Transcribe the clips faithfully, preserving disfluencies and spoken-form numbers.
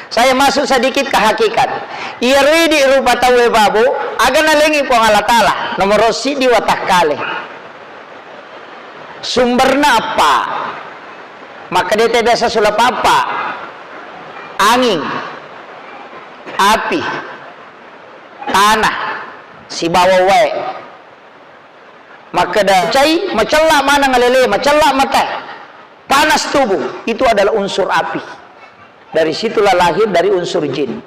Saya masuk sedikit ke hakikat. Iyaro idi rupa tauwe, Pak, Bu, aga nalengi Puang Allah Taala? Nomoro siddi, watakkale. Sumberna eppa. Makkeda tau biasa sulapa eppa. Anging, api, tanah, sibawa wae. Makkeda cai, macella maneng alele, macella mata, panas tubuh, itu adalah unsur api. Dari situlah lahir dari unsur jin.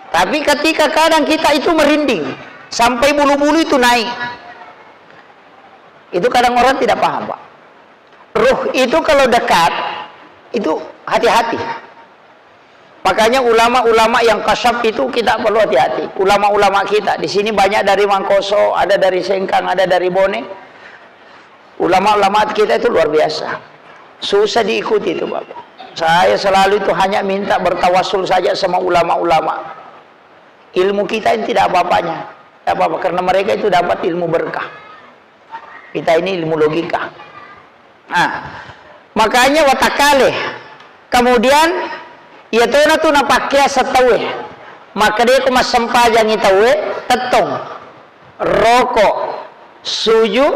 Tapi ketika kadang kita itu merinding, sampai bulu-bulu itu naik, itu kadang orang tidak paham, Pak. Ruh itu kalau dekat, itu hati-hati. Makanya ulama-ulama yang kasyaf itu kita perlu hati-hati. Ulama-ulama kita, di sini banyak dari Mangkoso, ada dari Sengkang, ada dari Bone. Ulama-ulama kita itu luar biasa. Susah diikuti itu, Bapak. Saya selalu itu hanya minta bertawasul saja sama ulama-ulama. Ilmu kita ini tidak apa-apanya. Tidak apa-apa, karena mereka itu dapat ilmu berkah. Kita ini ilmu logika. Nah, makanya watakkale. Kemudian, iya tona tu napakkea setauwe. Makkeda ko massempajangi tauwe, tettong, roko, suju,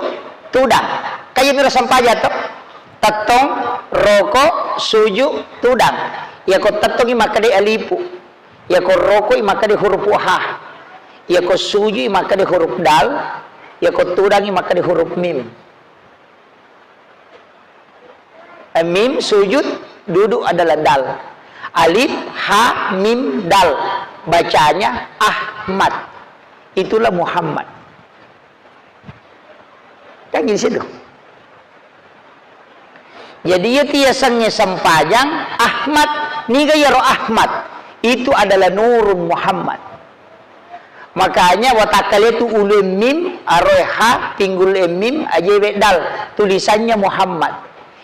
tudang. Kaya miro sempajang to? Tettong, roko, suju, tudang. Iya ko tettongi makkeda alifu. Iya ko rokoi makkeda huruf ha. Iya ko sujui makkeda huruf dal. Iya ko tudangi makkeda huruf mim. Eh, mim sujud, duduk adalah dal. Alif, ha, mim, dal. Bacanya Ahmad. Itulah Muhammad. Kan di situ. Jadi, iya tiasengnge sempajang Ahmad, niga iyaro Ahmad? Itu adalah Nurun Muhammad. Makanya watakkale tu ulue mim, aroe ha, pinggul e mim, ajewe dal, tulisannya Muhammad.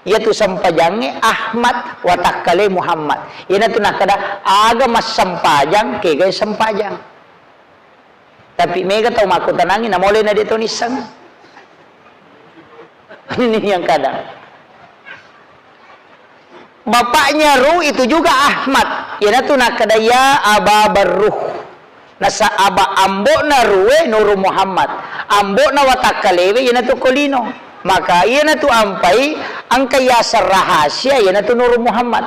Iya tu sempajangnge Ahmad, watakkale Muhammad. Iyana tu nakkeda aga massempajang, kegai sempajang. Tapi mega tau makkutanangi, namole na de' to nisseng. Ini yang kadang. Bapaknya Ruh itu juga Ahmad. Iyanatu nakkeda, "Ya Aba Barruh." Nasa aba ambo'na Ruhe Nurun Muhammad. Ambo'na watakkalewe iyanatu ko lino. Maka iyanatu ampai engka yaseng rahasia iyanatu Nurun Muhammad.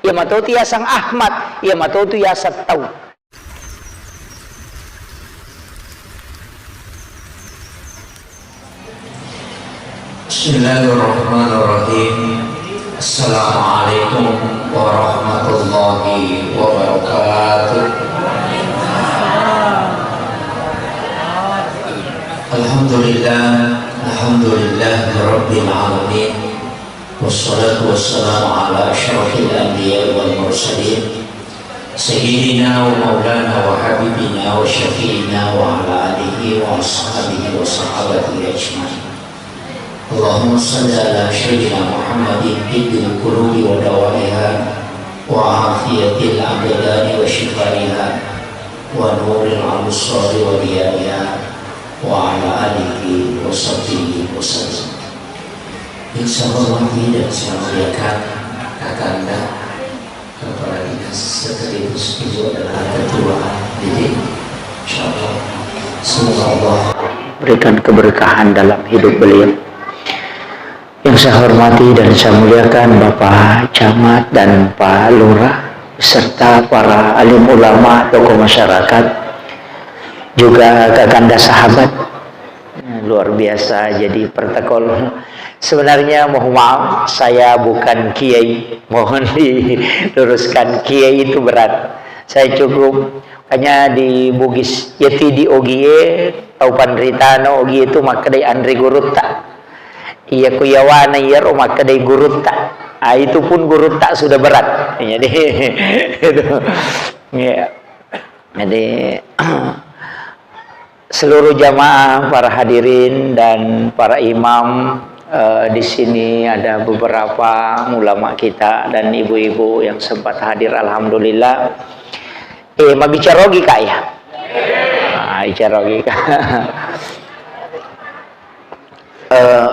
Iya matotu yaseng Ahmad, iya matotu yaseng tau. Bismillahirrahmanirrahim. Assalamualaikum warahmatullahi wabarakatuh. Alhamdulillah, alhamdulillah rabbil alamin. Wassalatu wassalamu ala asyrafil anbiya wal mursalin. Sayyidina wa maulana wa habibina wa syafi'ina wa ala alihi wa ashabihi wa sahabatihi ajma'in. Allahumma salli ala Sayyidina Muhammadin tibbil qulubi wa dawaiha wa afiyatil abdani wa shifaiha wa nuril absari wa diyaiha wa ala alihi wa sahbihi wa sallam. Yang saya hormati dan saya muliakan Kakanda, Kepala Dinas Sekretariat Sipil adalah Ketua D D. Insyaallah, semoga Allah berikan keberkahan dalam hidup beliau. Yang saya hormati dan saya muliakan Bapak Camat dan Pak Lurah, beserta para alim ulama, tokoh masyarakat, juga kakanda sahabat. Luar biasa jadi protokol. Sebenarnya mohon maaf, saya bukan kiai. Mohon diluruskan, kiai itu berat. Saya cukup hanya di Bugis, yati di Ogie, tau panritana Ogie itu makkedai anri gurutta. Iya ku yawana iyaro makkedai gurutta. Ah, itu pun gurutta sudah berat. Jadi, itu. Iya. Jadi, seluruh jamaah, para hadirin, dan para imam, eh, di sini ada beberapa ulama kita dan ibu-ibu yang sempat hadir, alhamdulillah. Eh, mabbicara ogi, Kak, ya? Ah, bicara ogi, Kak. Eh,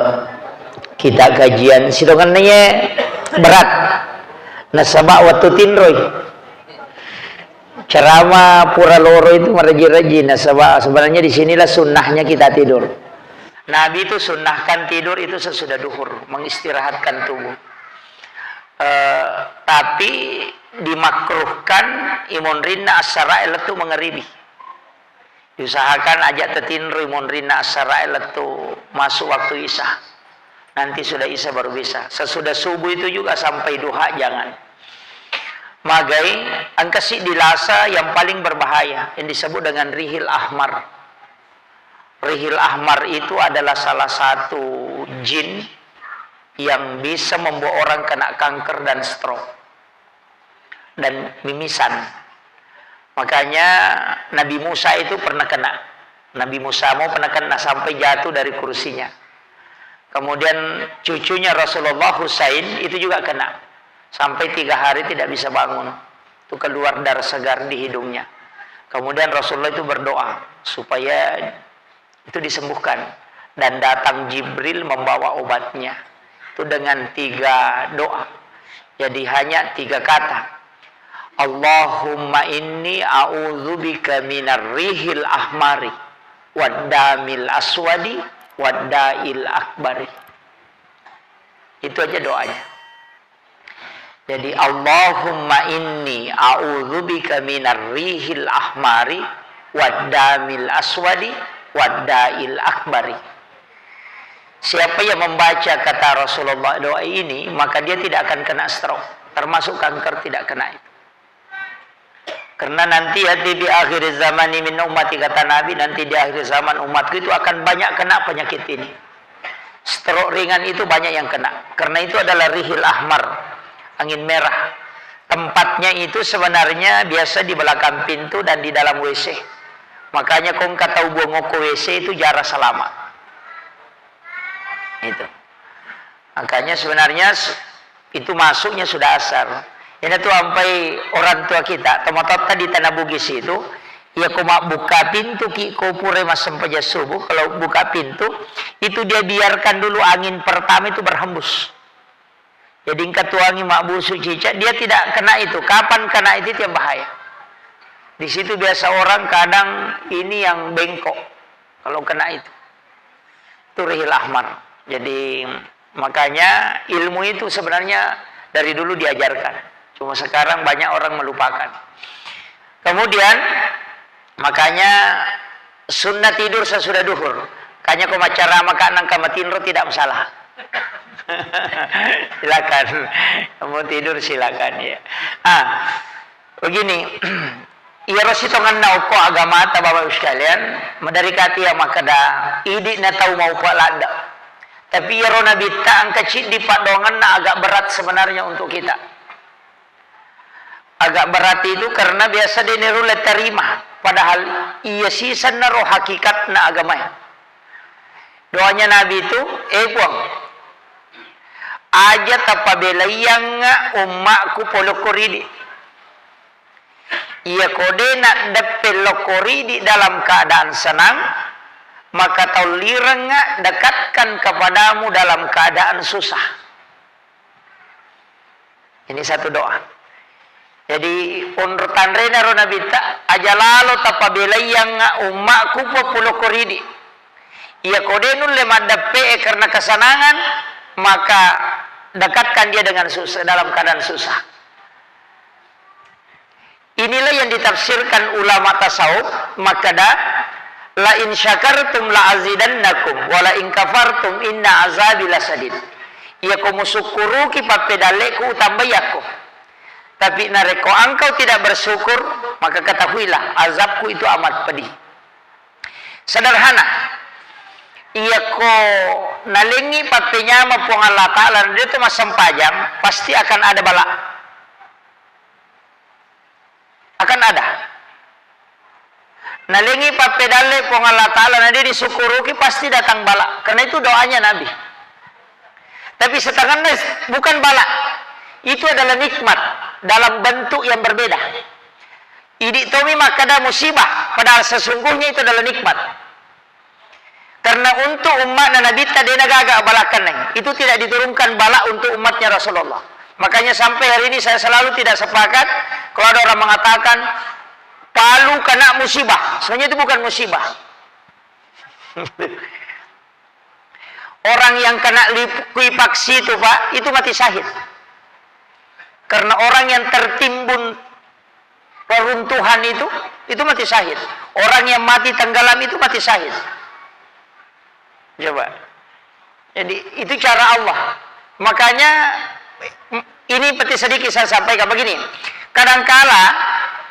kita kajian sitongenna ye, Berat. Nasaba wettu tinroi. Ceramah pura loro itu maraji-raji. Nasaba sebenarnya di sinilah sunnahnya kita tidur. Nabi itu sunnahkan tidur itu sesudah duhur, mengistirahatkan tubuh. Eh, tapi dimakruhkan imonrinna assarae lettu mangaribi. Diusahakan aja tetinroi monrinna assarae lettu masuk waktu isya. Nanti sudah isya baru bisa. Sesudah subuh itu juga sampai duha jangan. Magai, engka siddi lasa yang paling berbahaya, yang disebut dengan rihil ahmar. Rihil ahmar itu adalah salah satu jin yang bisa membuat orang kena kanker dan stroke dan mimisan. Makanya Nabi Musa itu pernah kena. Nabi Musa mau pernah kena sampai jatuh dari kursinya. Kemudian cucunya Rasulullah, Husain, itu juga kena. Sampai tiga hari tidak bisa bangun. Itu keluar darah segar di hidungnya. Kemudian Rasulullah itu berdoa supaya itu disembuhkan. Dan datang Jibril membawa obatnya. Itu dengan tiga doa. Jadi hanya tiga kata. "Allahumma inni a'udzubika minar rihil ahmari, waddamil aswadi, waddail akbari." Itu aja doanya. Jadi, "Allahumma inni a'udzubika minar rihil ahmari, waddamil aswadi, waddail akbari." Siapa yang membaca kata Rasulullah doa ini, maka dia tidak akan kena stroke, termasuk kanker tidak kena itu. Karena nanti, "Ya'ti bi akhiri zamani min ummati," kata Nabi, nanti di akhir zaman umatku itu akan banyak kena penyakit ini. Stroke ringan itu banyak yang kena. Karena itu adalah rihil ahmar, angin merah. Tempatnya itu sebenarnya biasa di belakang pintu dan di dalam W C. Makanya kong kata buang oko W C itu jarak selama. Itu. Makanya sebenarnya s-, itu masuknya sudah asar. Ini tuh sampai orang tua kita, tomatotta di Tanah Bugis itu, ya, ko mabbuka pintu ki, ko pura massempajang subuh, kalau buka pintu, itu dia biarkan dulu angin pertama itu berhembus. Jadi engka tuangi mabbusu cicak, dia tidak kena itu. Kapan kena itu, itu yang bahaya. Di situ biasa orang kadang ini yang bengkok kalau kena itu. Itu rihil ahmar. Jadi makanya ilmu itu sebenarnya dari dulu diajarkan. Cuma sekarang banyak orang melupakan. Kemudian makanya sunnah tidur sesudah duhur. Kanya ko macara maka nangka matinro tidak masalah. Silakan. Mau tidur silakan ya. Ah, begini. Iyaro sitongenna okko agamata, Bapak Ibu sekalian, maderikati iya makkeda, idi'na tau maupa ladde. Tapi iyaro Nabitta engka ciddi paddoangenna agak berat sebenarnya untuk kita. Agak berat itu karena biasa de nirulle tarima, padahal iya sisenna ro hakikatna agamae. Doanya Nabi itu, "Eh Puang, aja tapabelaiangnga ummakku polokko ridi." Iyako de naddeppe lokko ridi dalam keadaan senang, maka taulirengnga dekatkan kepadamu dalam keadaan susah. Ini satu doa. Jadi, onro tanrena ro Nabitta, aja lalo tapabelaiangnga ummakku populokko ridi. Iyako de nulle maddeppe e karena kesenangan, maka dekatkan dia dengan susah, dalam keadaan susah. Inilah yang ditafsirkan ulama tasawuf, makkeda, "La in syakartum la azidannakum, wa la in kafartum inna azabi lasadid." Iyako musukkuruki pappedalleku, utambai yakko. Tapi narekko engkau tidak bersyukur, maka ketahuilah azabku itu amat pedih. Sederhana. Iyako nalengi pappenyama Puang Allah Ta'ala, dia tu massempajang, pasti akan ada bala. Akan ada. Nalengi pappedalle Puang Allah Ta'ala, na dia disukkuruki, pasti datang bala. Karena itu doanya Nabi. Tapi setanganna bukan bala. Itu adalah nikmat dalam bentuk yang berbeda. Idi tomi makkeda musibah, padahal sesungguhnya itu adalah nikmat. Karena untuk umatna Nabitta de nagaga bala kenneng. Itu tidak diturunkan bala untuk umatnya Rasulullah. Makanya sampai hari ini saya selalu tidak sepakat kalau ada orang mengatakan Palu kena musibah. Sebenarnya itu bukan musibah. Orang yang kena likuifaksi itu, Pak, itu mati syahid. Karena orang yang tertimbun reruntuhan itu, itu mati syahid. Orang yang mati tenggelam itu mati syahid. Coba. Jadi, itu cara Allah. Makanya, ini penting sedikit saya sampaikan begini. Kadangkala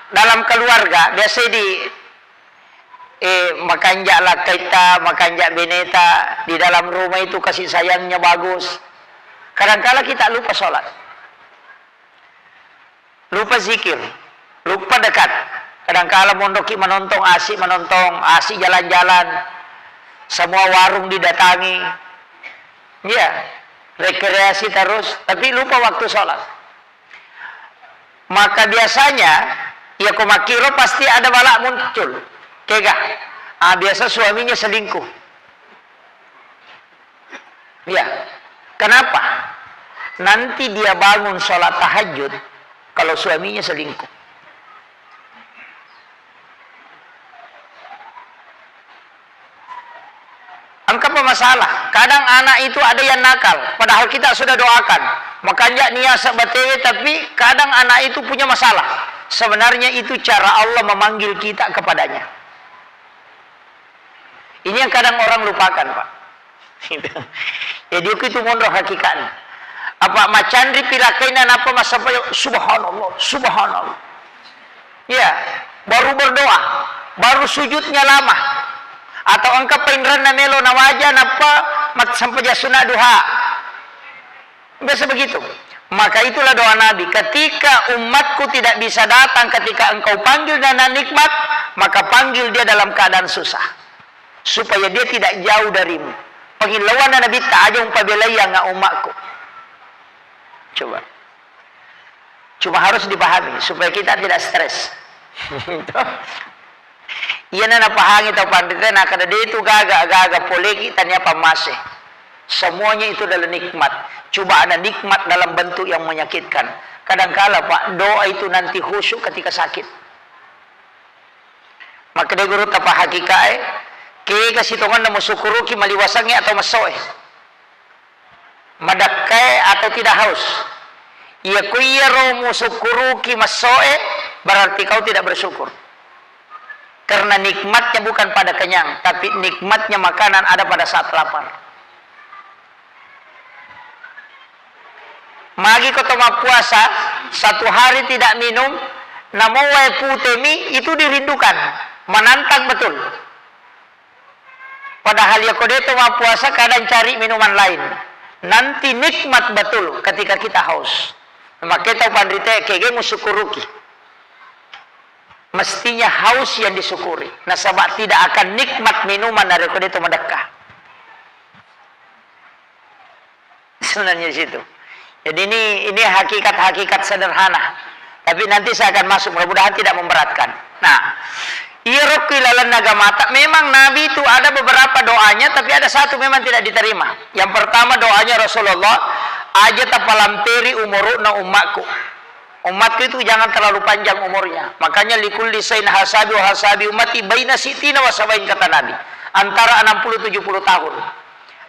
dalam keluarga, biasa di, eh, makanja' lakkaitta, makanja' beneta, di dalam rumah itu kasih sayangnya bagus. Kadangkala kita lupa sholat. Lupa zikir, lupa dekat. Kadangkala monroki manontong, asik manontong, asik jalan-jalan. Semua warung didatangi. Iya, rekreasi terus, tapi lupa waktu sholat. Maka biasanya, ya ko makkiro pasti ada bala muncul. Kega? Ah, biasa suaminya selingkuh. Iya. Kenapa? Nanti dia bangun sholat tahajud kalau suaminya selingkuh. Engka apa masalah? Kadang anak itu ada yang nakal, padahal kita sudah doakan. Makanya niasa batewe, tapi kadang anak itu punya masalah. Sebenarnya itu cara Allah memanggil kita kepadanya. Ini yang kadang orang lupakan, Pak. Jadi, itu monro hakikatnya. Apa macanri pilakaina, napa masampayo, "Subhanallah, subhanallah." Ya, baru berdoa, baru sujudnya lama. Atau engka painranna melo nawaja, napa mat-, sampaja sunat duha. Biasa begitu. Maka itulah doa Nabi, "Ketika umatku tidak bisa datang ketika engkau panggil dan nikmat, maka panggil dia dalam keadaan susah. Supaya dia tidak jauh darimu." Pangillauanna Nabitta, "Aja umpabelaiangnga umatku." Coba. Cuma harus dipahami supaya kita tidak stres. Iyana napahangi tau panrita, nakada, "De tu gaga, gaga poleki tania pammase." Semuanya itu adalah nikmat. Coba ada nikmat dalam bentuk yang menyakitkan. Kadangkala, Pak, doa itu nanti khusyuk ketika sakit. Makkeda guru tapa hakikae, kega sitongenna musukuruki maliwasangnge atau messoe. Madakkae atau tidak haus. Iya ku iyaro musukkuruki messoe, berarti kau tidak bersyukur. Karena nikmatnya bukan pada kenyang, tapi nikmatnya makanan ada pada saat lapar. Magi ko to mappuasa, satu hari tidak minum, namo wae pute mi, itu dirindukan, menantang betul. Padahal iya ko de to mappuasa, kadang cari minuman lain. Nanti nikmat betul ketika kita haus. Makanya tau panrita, kege musukuruki. Mestinya haus yang disyukuri. Nasaba tidak akan nikmat minuman narekko de to madekka. Sebenarnya di situ. Jadi ini, ini hakikat-hakikat sederhana. Tapi nanti saya akan masuk, mudah-mudahan tidak memberatkan. Nah, iyaro ku ilalenna agamata, memang Nabi itu ada beberapa doanya, tapi ada satu memang tidak diterima. Yang pertama doanya Rasulullah, "Aja tapalamperi umuru'na ummakku." Umatku itu jangan terlalu panjang umurnya. Makanya, "Likulli sain hasabi wa hasabi ummati baina sittina wa sabain," kata Nabi. Antara enam puluh tujuh puluh tahun.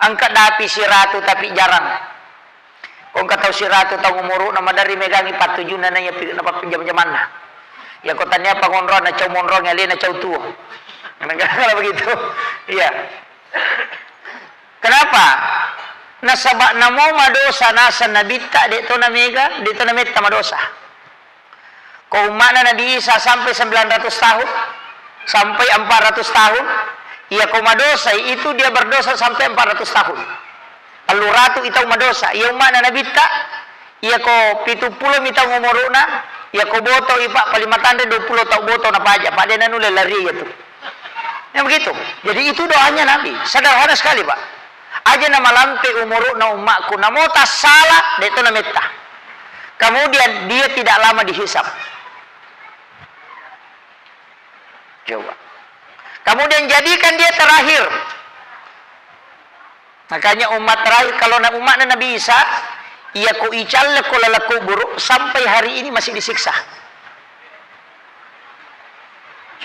Engka dapi siratu tapi jarang. Ko engka tau siratu taung umuru'na, maderri megangi pattujunna naiya pi-, napappi jam-jamanna. Iya ko tania pangonroang, nacau monroang, alena cau tuo. Kadang-kadang begitu. Iya. Kenapa? Nasaba namo madosa naseng Nabitta, de to namega, de to nametta madosa. Ko umma'na Nabi Isa sampai sembilan ratus tahun, sampai empat ratus tahun, iya ko madosai itu dia berdosa sampai empat ratus tahun. Tellu ratu i tau madosa, iya umma'na Nabitta, iya ko pitu pulo mi taung umuru'na, iya ko boto i, Pak, paling matanre dua pulo tau boto napaja, Pak, de nanulle lari iya tu. Ya begitu. Jadi itu doanya Nabi. Sederhana sekali, Pak. Aja namalampe umuru'na ummakku, namo tassala, de to nametta. Kemudian dia tidak lama dihisab. Coba. Kemudian jadikan dia terakhir. Makanya umat terakhir, kalau na-, umatnya Nabi Isa, Iya ko icalle ko laleng kuburu, sampai hari ini masih disiksa.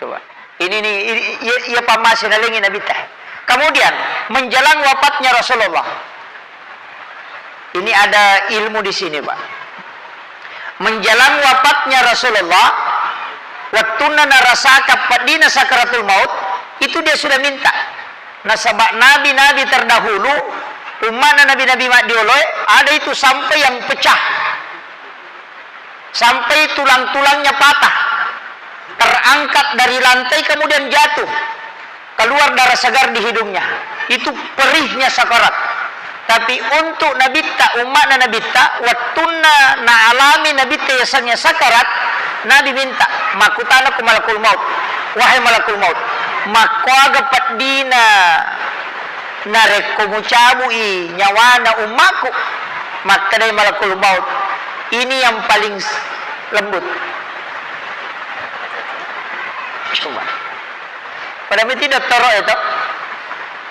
Coba. Ini nih, ini, iya, iya pammase nalengi Nabitta. Kemudian, menjelang wafatnya Rasulullah. Ini ada ilmu di sini, Pak. Menjelang wafatnya Rasulullah, wettunna narasaka peddina sakaratul maut, itu dia sudah minta. Nasaba nabi-nabi terdahulu, umma'na nabi-nabi maddioloe, ada itu sampai yang pecah. Sampai tulang-tulangnya patah. Terangkat dari lantai kemudian jatuh. Keluar darah segar di hidungnya. Itu perihnya sakarat. Tapi untuk nabitta, umma'na nabitta, wettunna naalami nabitta yasengnge sakarat, Nabi minta, makkutana ku malakul maut, "Wahai malakul maut, makkoaga peddina narekko mucabu'i nyawana ummaku?" Makkedai malakul maut, "Ini yang paling s-, lembut." Coba. Pada miti dottoro itu,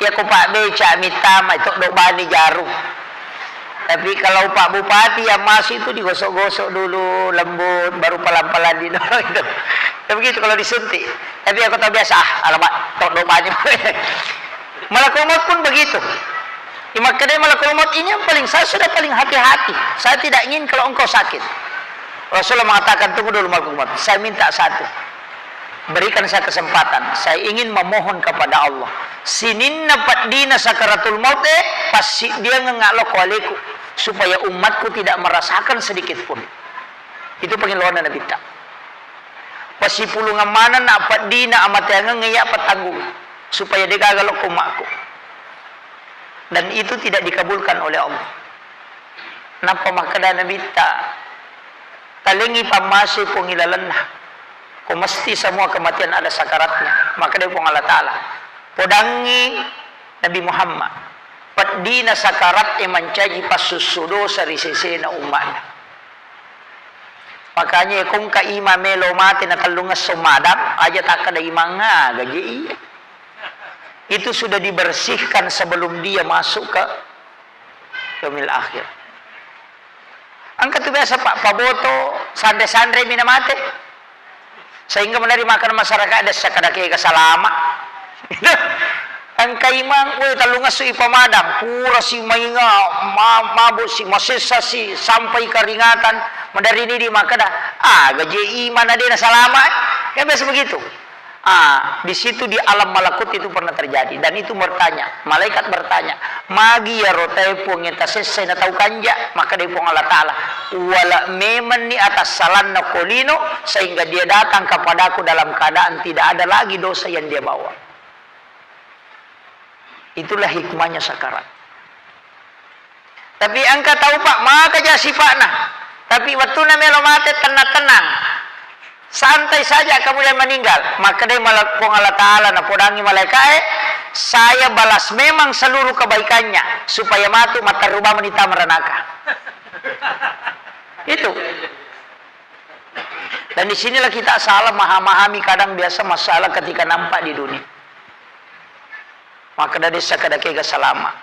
ya ko Pak Beca mitama itu dok bani jarum. Tapi kalau Pak Bupati yang masuk itu digosok-gosok dulu, lembut, baru pelan-pelan didorong itu. Ya begitu kalau disuntik. Tapi aku tahu biasa, ah, alamak, tok dok banyak. Malakul maut pun begitu. Di Makkah dia malakul maut ini yang paling, saya sudah paling hati-hati. Saya tidak ingin kalau engkau sakit. Rasulullah mengatakan, "Tunggu dulu malakul maut. Saya minta satu. Berikan saya kesempatan. Saya ingin memohon kepada Allah. Sininna peddina sakaratul maut, eh, pasti dia ngengak lo kualeku. Supaya umatku tidak merasakan sedikit pun." Itu pengiluan Nabi ta. Pasipulungan maneng na peddina amateangeng iya petanggung. Supaya degaga lo ko umatku. Dan itu tidak dikabulkan oleh Allah. Nappa makkeda Nabitta, "Talengi pammasei Puang ilalenna. Ko mesti semua kematian ada sakaratnya." Makkeda Puang Allah Ta'ala, "Podangngi Nabi Muhammad, peddina sakarat e mancaji passussu dosa ri sesena umma'na." Makanya ko engka imang melo mate na tellungesso madang, aja takkeda imang aga je iya. Itu sudah dibersihkan sebelum dia masuk ke yaumil akhir. Engka tu biasa, Pak, paboto sanre-sanre mi na mate. Sehingga menari makan masyarakat ada sakadake ga salama. Engka imang, we, tellungesso ipamadang, pura si mainga, ma-, mabuk si, masessa si, sampai keringatan, madari ni di makkeda, "Aga je imang na de na salama?" Kan biasa begitu. Ah, di situ di alam malakut itu pernah terjadi. Dan itu bertanya, malaikat bertanya, "Magi iyaro tae Puang e tasessai na tau kanja?" Makkeda Puang Allah Ta'ala, "Uwala memenni atassalanna ko lino, sehingga dia datang kepadaku dalam keadaan tidak ada lagi dosa yang dia bawa." Itulah hikmahnya sakarat. Tapi engka tau, Pak, maka ja sipa'na. Tapi wettunna melo mate, tenang-tenang. Santai saja, kemudian meninggal. Makkedai mala-, Puang Allah Ta'ala, napodangi malaika'e, "Saya balas memang seluruh kebaikannya, supaya matu matteru bawang meni tama ranaka." Itu. Dan di sinilah kita salah memahami kadang biasa masalah ketika nampak di dunia. Maka dari sakadake ga salama.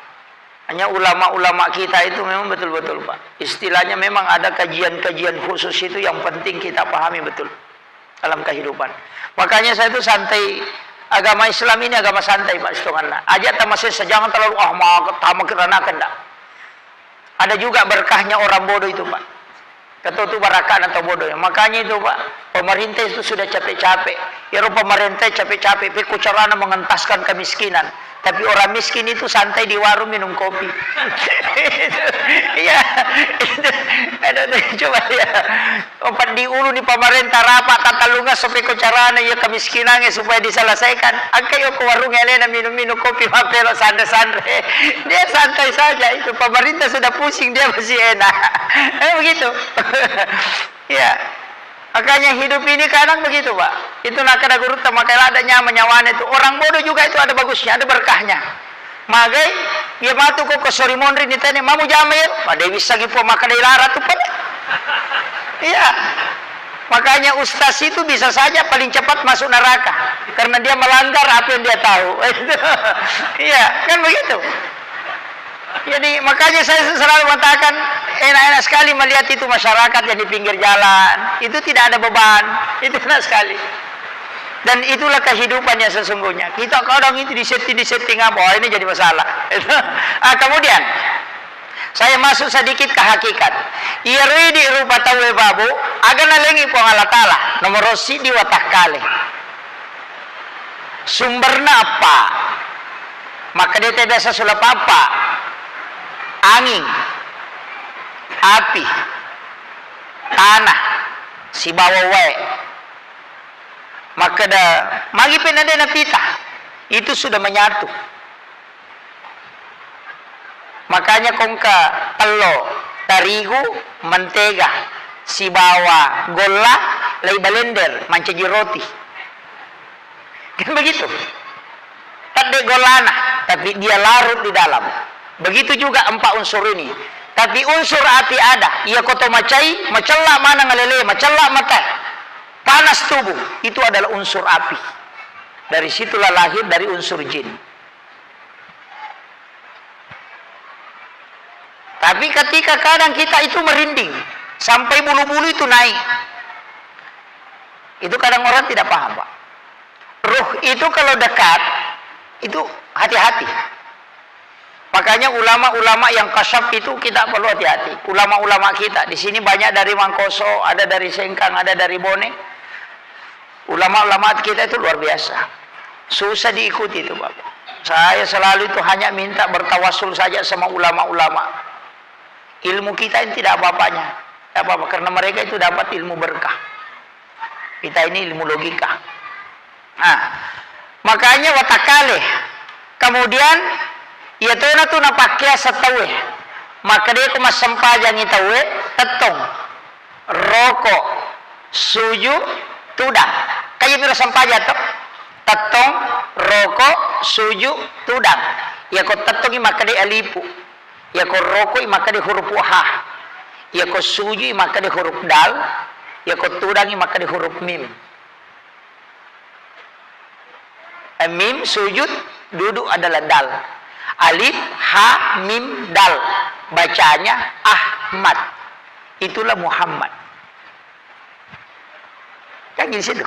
Hanya ulama-ulama kita itu memang betul-betul, Pak. Istilahnya memang ada kajian-kajian khusus itu yang penting kita pahami betul dalam kehidupan. Makanya saya itu santai, agama Islam ini agama santai, Pak, setonganna. Aja tamasessa, jangan terlalu, ah, maka tamak ranaka, ndak. Ada juga berkahnya orang bodoh itu, Pak. Ketua tu barakana tau bodoh ya. Makanya itu, Pak, pemerintah itu sudah capek-capek. Iyaro pemerintah capek-capek, pekko carana mengentaskan kemiskinan. Tapi orang miskin itu santai di warung minum kopi. Iya, itu, ada tuh, coba ya. Empat di ulu di pemerintah rapat tatallunga so pekko carana ya kemiskinan supaya diselesaikan. Angka yo ko warung elena minum-minum kopi mapelo sanre-sanre. Dia santai saja itu. Pemerintah sudah pusing, dia masih enak. Eh, begitu. Iya. Makanya hidup ini kadang begitu, Pak. Itu nakada gurutta, maka ada nyaman nyawane itu. Orang bodoh juga itu ada bagusnya, ada berkahnya. Magai, iya matu ko, ko sori monri ni tene, mamu jama ya. Pada bisa gipo maka dai lara tu pada. Iya. Makanya ustaz itu bisa saja paling cepat masuk neraka karena dia melanggar apa yang dia tahu. Iya, kan begitu. Jadi, makanya saya selalu mengatakan, enak-enak sekali melihat itu masyarakat yang di pinggir jalan. Itu tidak ada beban. Itu enak sekali. Dan itulah kehidupan yang sesungguhnya. Kita kadang itu disetting-disetting apa, wah, ini jadi masalah. Ah, kemudian, saya masuk sedikit ke hakikat. Iyaro idi rupa tauwe babu, aga nalengi Puang Allah Ta'ala, nomor siddi watakkale. Sumberna apa? Makkeda tau biasa sulap apa? Anging, api, tanah, sibawa wae. Makkeda, magi penna de napita? Itu sudah menyatu. Makanya kongka tello, tarigu, mentega, sibawa golla, lei balender, mancaji roti. Kan begitu. Tadde gollana, tapi dia larut di dalam. Begitu juga empat unsur ini. Tapi unsur api ada, iya koto macai, macella maneng lele, macella mate. Panas tubuh, itu adalah unsur api. Dari situlah lahir dari unsur jin. Tapi ketika kadang kita itu merinding, sampai bulu-bulu itu naik. Itu kadang orang tidak paham, Pak. Ruh itu kalau dekat, itu hati-hati. Makanya ulama-ulama yang kasyaf itu kita perlu hati-hati. Ulama-ulama kita, di sini banyak dari Mangkoso, ada dari Sengkang, ada dari Bone. Ulama-ulama kita itu luar biasa. Susah diikuti itu, Bapak. Saya selalu itu hanya minta bertawasul saja sama ulama-ulama. Ilmu kita ini tidak apa-apanya. Tidak apa-apa, karena mereka itu dapat ilmu berkah. Kita ini ilmu logika. Nah, makanya watakkale. Kemudian, iya tona tu napakkea sataue. Makkedeko massempajangi taue, tettong, roko, suju, tudang. Kaya miro sempajang to? Tettong, roko, suju, tudang. Iyako tettongi makkeda alifu. Iyako rokoi makkeda huruf ha. Iyako sujui makkeda huruf dal. Iyako tudangi makkeda huruf mim. Eh, mim sujud duduk adalah dal. Alif, ha, mim, dal. Bacanya Ahmad. Itulah Muhammad. Kan di situ.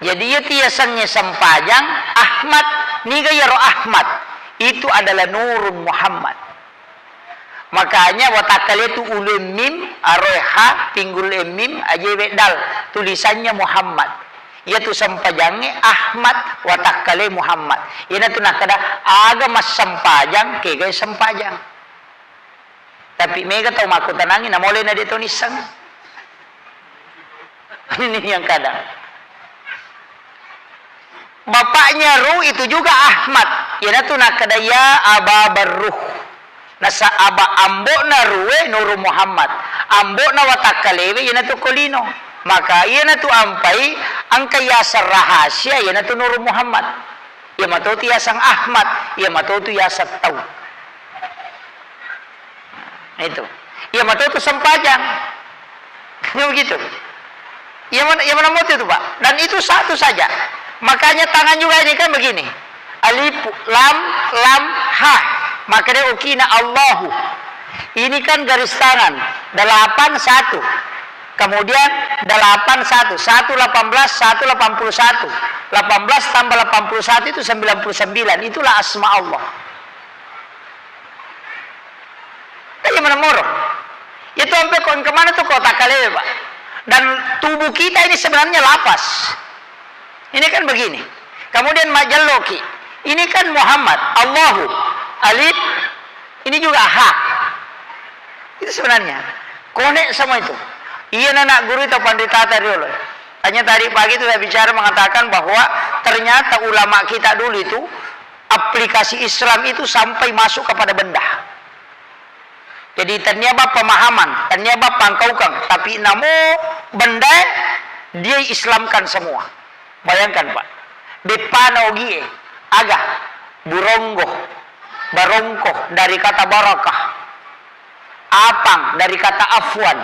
Jadi, iya tiasengnge sempajang Ahmad, niga iyaro Ahmad? Itu adalah Nurun Muhammad. Makanya watakkale tu ulu mim, aroe ha, pinggul mim, ajewe dal, tulisannya Muhammad. Iya tu sempajangnge Ahmad, watakkale Muhammad. Iyana tu nakkeda, aga massempajang, kegai sempajang. Tapi mega tau makkutanangi, namole na de to nisseng. Ini yang kadang. Bapaknya Ruh itu juga Ahmad. Iyanatu nakkeda, "Ya Aba Barruh." Nasa aba ambo'na Ruhe Nuru Muhammad. Ambo'na watakkalewe iyanatu Kolino. Maka iyanatu ampai engka yaseng rahasia iyanatu Nuru Muhammad. Iya matotu yaseng Ahmad, iya matotu yaseng tau. Itu. Iya matotu sempajang. Kan begitu. Iya mana, iya mana moto itu, Pak? Dan itu satu saja. Makanya tangan juga ini kan begini. Alif, lam, lam, ha. Maka dia ukina Allahu. Ini kan garis tangan. Delapan, satu. Kemudian delapan, satu. Satu, delapan belas, satu, delapan puluh satu. Delapan belas tambah delapan puluh satu itu sembilan puluh sembilan. Itulah asma Allah. Kan iya mana moro. Itu sampai kok kemana tuh kota kalewe, Pak? Dan tubuh kita ini sebenarnya lapas. Ini kan begini. Kemudian majalloki. Ini kan Muhammad, Allahu, Alif, ini juga ha. Itu sebenarnya. Konek sama itu. Iya, anak guru itu pandita tadi dulu. Hanya tadi pagi itu saya bicara mengatakan bahwa ternyata ulama kita dulu itu aplikasi Islam itu sampai masuk kepada benda. Jadi, tennia bab pemahaman, tennia bab pangkaukang, tapi namo bendae dia Islamkan semua. Bayangkan, Pak, beppana ogie, aga, buronggo, barongko dari kata barakah, apang dari kata afwan.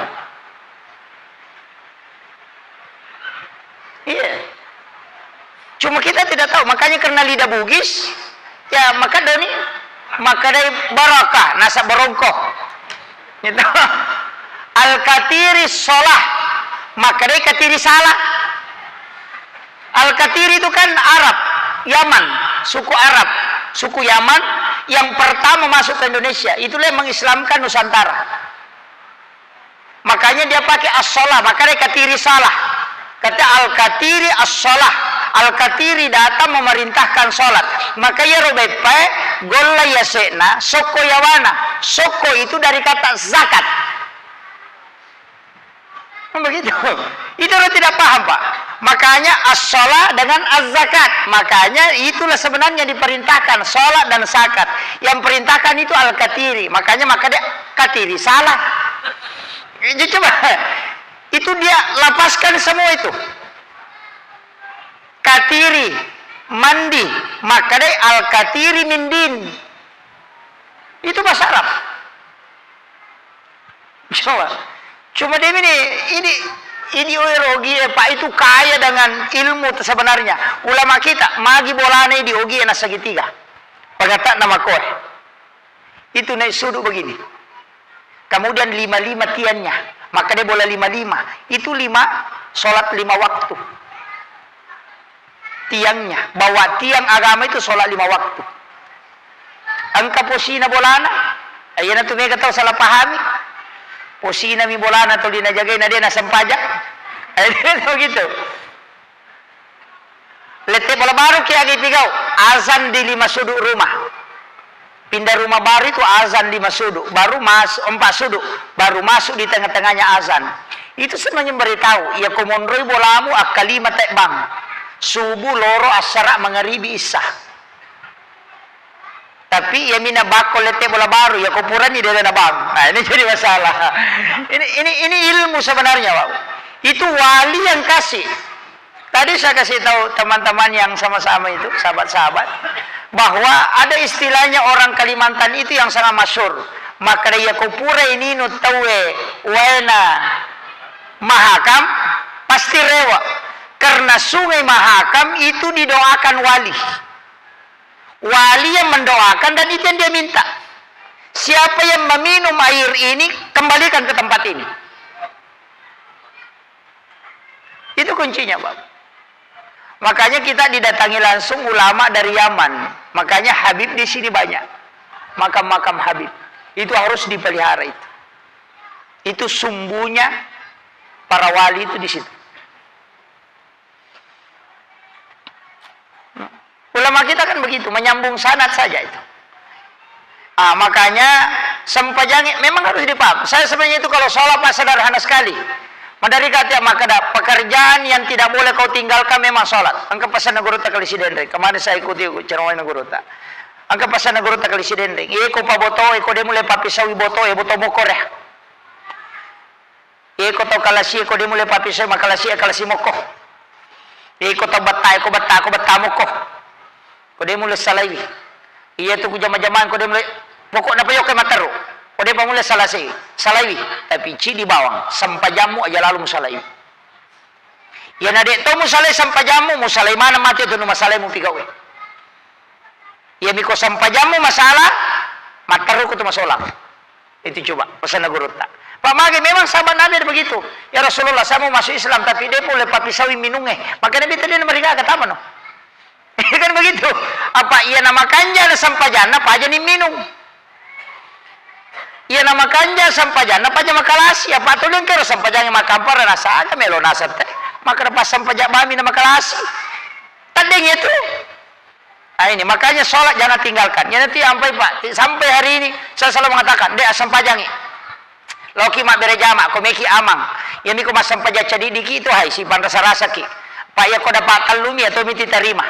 Iya. Cuma kita tidak tahu, makanya karena lidah Bugis, ya, maka doni Makkedai barokah, nasaba barongko. Gitu. Al-katiri sholah, makkedai katiri salah. Al-katiri itu kan Arab, Yaman, suku Arab, suku Yaman yang pertama masuk ke Indonesia. Itulah yang mengislamkan Nusantara. Makanya dia pakai as-shalah, makanya katiri salah. Kata al-katiri as-shalah, al-katiri datang memerintahkan sholat. Maka iyaro beppae golla yase'na, sokko yawana. Sokko itu dari kata zakat. Kan begitu. Itu orang tidak paham, Pak. Makanya as-shalah dengan az-zakat. Makanya itulah sebenarnya diperintahkan sholat dan zakat. Yang perintahkan itu al-katiri. Makanya maka dia katiri salah. Itu coba. Itu dia lapaskan semua itu. Katiri, mandi, makkedai al-katiri mindin. Itu bahasa Arab. Coba. Cuma dia ini, ini, ini, oh, Rogi, eh, Pak, itu kaya dengan ilmu sebenarnya. Ulama kita, magi bolana di Ogi na segitiga. Pengata nama koe. Itu naik sudut begini. Kemudian lima-lima tiangnya. Maka dia bola lima-lima. Itu lima, sholat lima waktu. Tiangnya. Bahwa tiang agama itu sholat lima waktu. Engka posina bolana. Ayo na tu mega tau salah pahami. Posina mi bolana tu dinajagai na dia na sempajang. Ayo dia tau gitu. Lette bola baru ki agi pigau, azan di lima sudut rumah. Pindah rumah baru itu azan lima sudut, baru masuk empat sudut, baru masuk di tengah-tengahnya azan. Itu sebenarnya memberitahu, ya ko monroi bolamu akkalima tebbang. Subuh, loro, asara, mangaribi, isya. Tapi ya mina bakko lette bola baru, ya ko purani dia na bang. Nah, ini jadi masalah. Ini, ini, ini ilmu sebenarnya, Pak. Itu wali yang kasih. Tadi saya kasih tahu teman-teman yang sama-sama itu, sahabat-sahabat, bahwa ada istilahnya orang Kalimantan itu yang sangat masyhur. Maka dia ko pura ini nu tawe waena Mahakam, pasti rewa. Karena Sungai Mahakam itu didoakan wali. Wali yang mendoakan dan itu yang dia minta. Siapa yang meminum air ini, kembalikan ke tempat ini. Itu kuncinya, Bapak. Makanya kita didatangi langsung ulama dari Yaman. Makanya Habib di sini banyak. Makam-makam Habib. Itu harus dipelihara itu. Itu sumbunya para wali itu di situ. Ulama kita kan begitu, menyambung sanad saja itu. Ah, makanya sempajangi memang harus dipaham. Saya sebenarnya itu kalau sholat, Pak, sederhana sekali. Madari kata maka ada pekerjaan yang tidak boleh kau tinggalkan memang sholat. Engka pesan guru tak kali sidenre. Kemarin saya ikuti ceramah guru tak. Engka pesan guru tak kali sidenre. Iya, ko pa boto, ko dia mulai papi sawi boto, ya boto mokor ya. Iko tau kalasi, ko de mulle papisoi makalasi, kalasi mokko. Iko tau betta, ko betta, ko betta mokko. Ko de mulle salaiwi. Iya tu ku jama-jamang, ko de mulle, pokokna pa yokka matteru. Ko de pa mulle salasi, salaiwi. Tapi cidi bawang, sempajammu aja lalu musalaiwi. Iya na de to musalai sempajammu, musalai maneng mate tu nu masalai mupigauwe. Iya miko sempajammu masalah, matteru ko tu masolang. Itu coba pesanna gurutta. Pak mage memang sahabat Nabi ada begitu. Ya Rasulullah, saya mau masuk Islam tapi dia pole papisawi minungnge. Maka Nabi tadi mereka kata mana? Kan begitu. Apa iya nama kanja na sempajanna paja ni minung. Iya nama kanja sempajanna paja makalasi. Apa tu dia kira sempajannya makampar nasa aga melo nasa teh. Maka dapat sempaja bami na makalasi. Tadeng itu. Ah, ini makanya sholat jangan tinggalkan. Ya nanti sampai Pak, sampai hari ini saya selalu mengatakan, dek sempajangi. Loki mabbere jama, ko meki amang. Ya miko massempajang cadidiki itu hai, sipan rasa-rasaki. Pak ya ko dapat kallumi atau miti terima.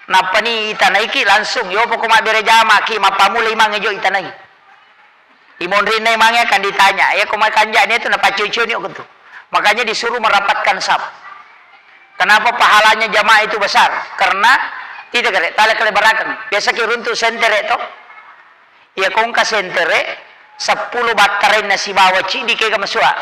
Napani itanaiki langsung, yo poko mabbere jama ki, mappamula imang ejo itanai. Imonrinna imangnge akan ditanya, ya ko makanjani itu napaccoi-coi ni tu. Makanya disuruh merapatkan saf. Kenapa pahalanya jamaah itu besar? Karena tidak kare, tala kale barakeng. Biasa ki runtu sentere to. Ya kongka sentere, seppulo battarainna sibawa cidi kega masua.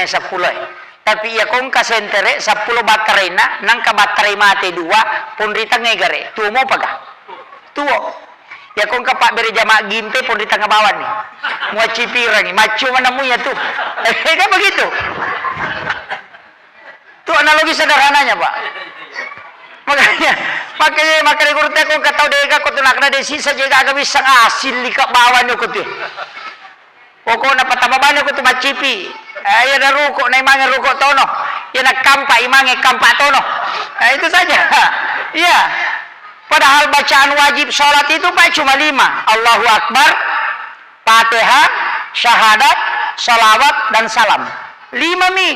Eh, seppulo eh. Tapi ya kongka sentere, seppulo battarainna, nangka battarai mate dua, pun ri tengnge gare, tuo mopaga? Tuo. Iya ko engka pabbere jama gimpe pon ri tengnga bawanni. Muaccipirangi, maccio manammu iya tu. Kan begitu. Tu analogi sederhananya, Pak. Makanya, makanya, makanya guru te ko engka tau dega ko tu nakna de sisa jega aga wisseng asil lika bawanni ko tu. Pokokna patama bale ko tu maccipi. Eh, iya na ruko, na imange ruko tono. Iya na kampa, imange kampa tono. Eh, itu saja. Iya. Padahal bacaan wajib sholat itu, Pak, cuma lima. Allahu Akbar, Fatihah, syahadat, salawat, dan salam. Lima mi.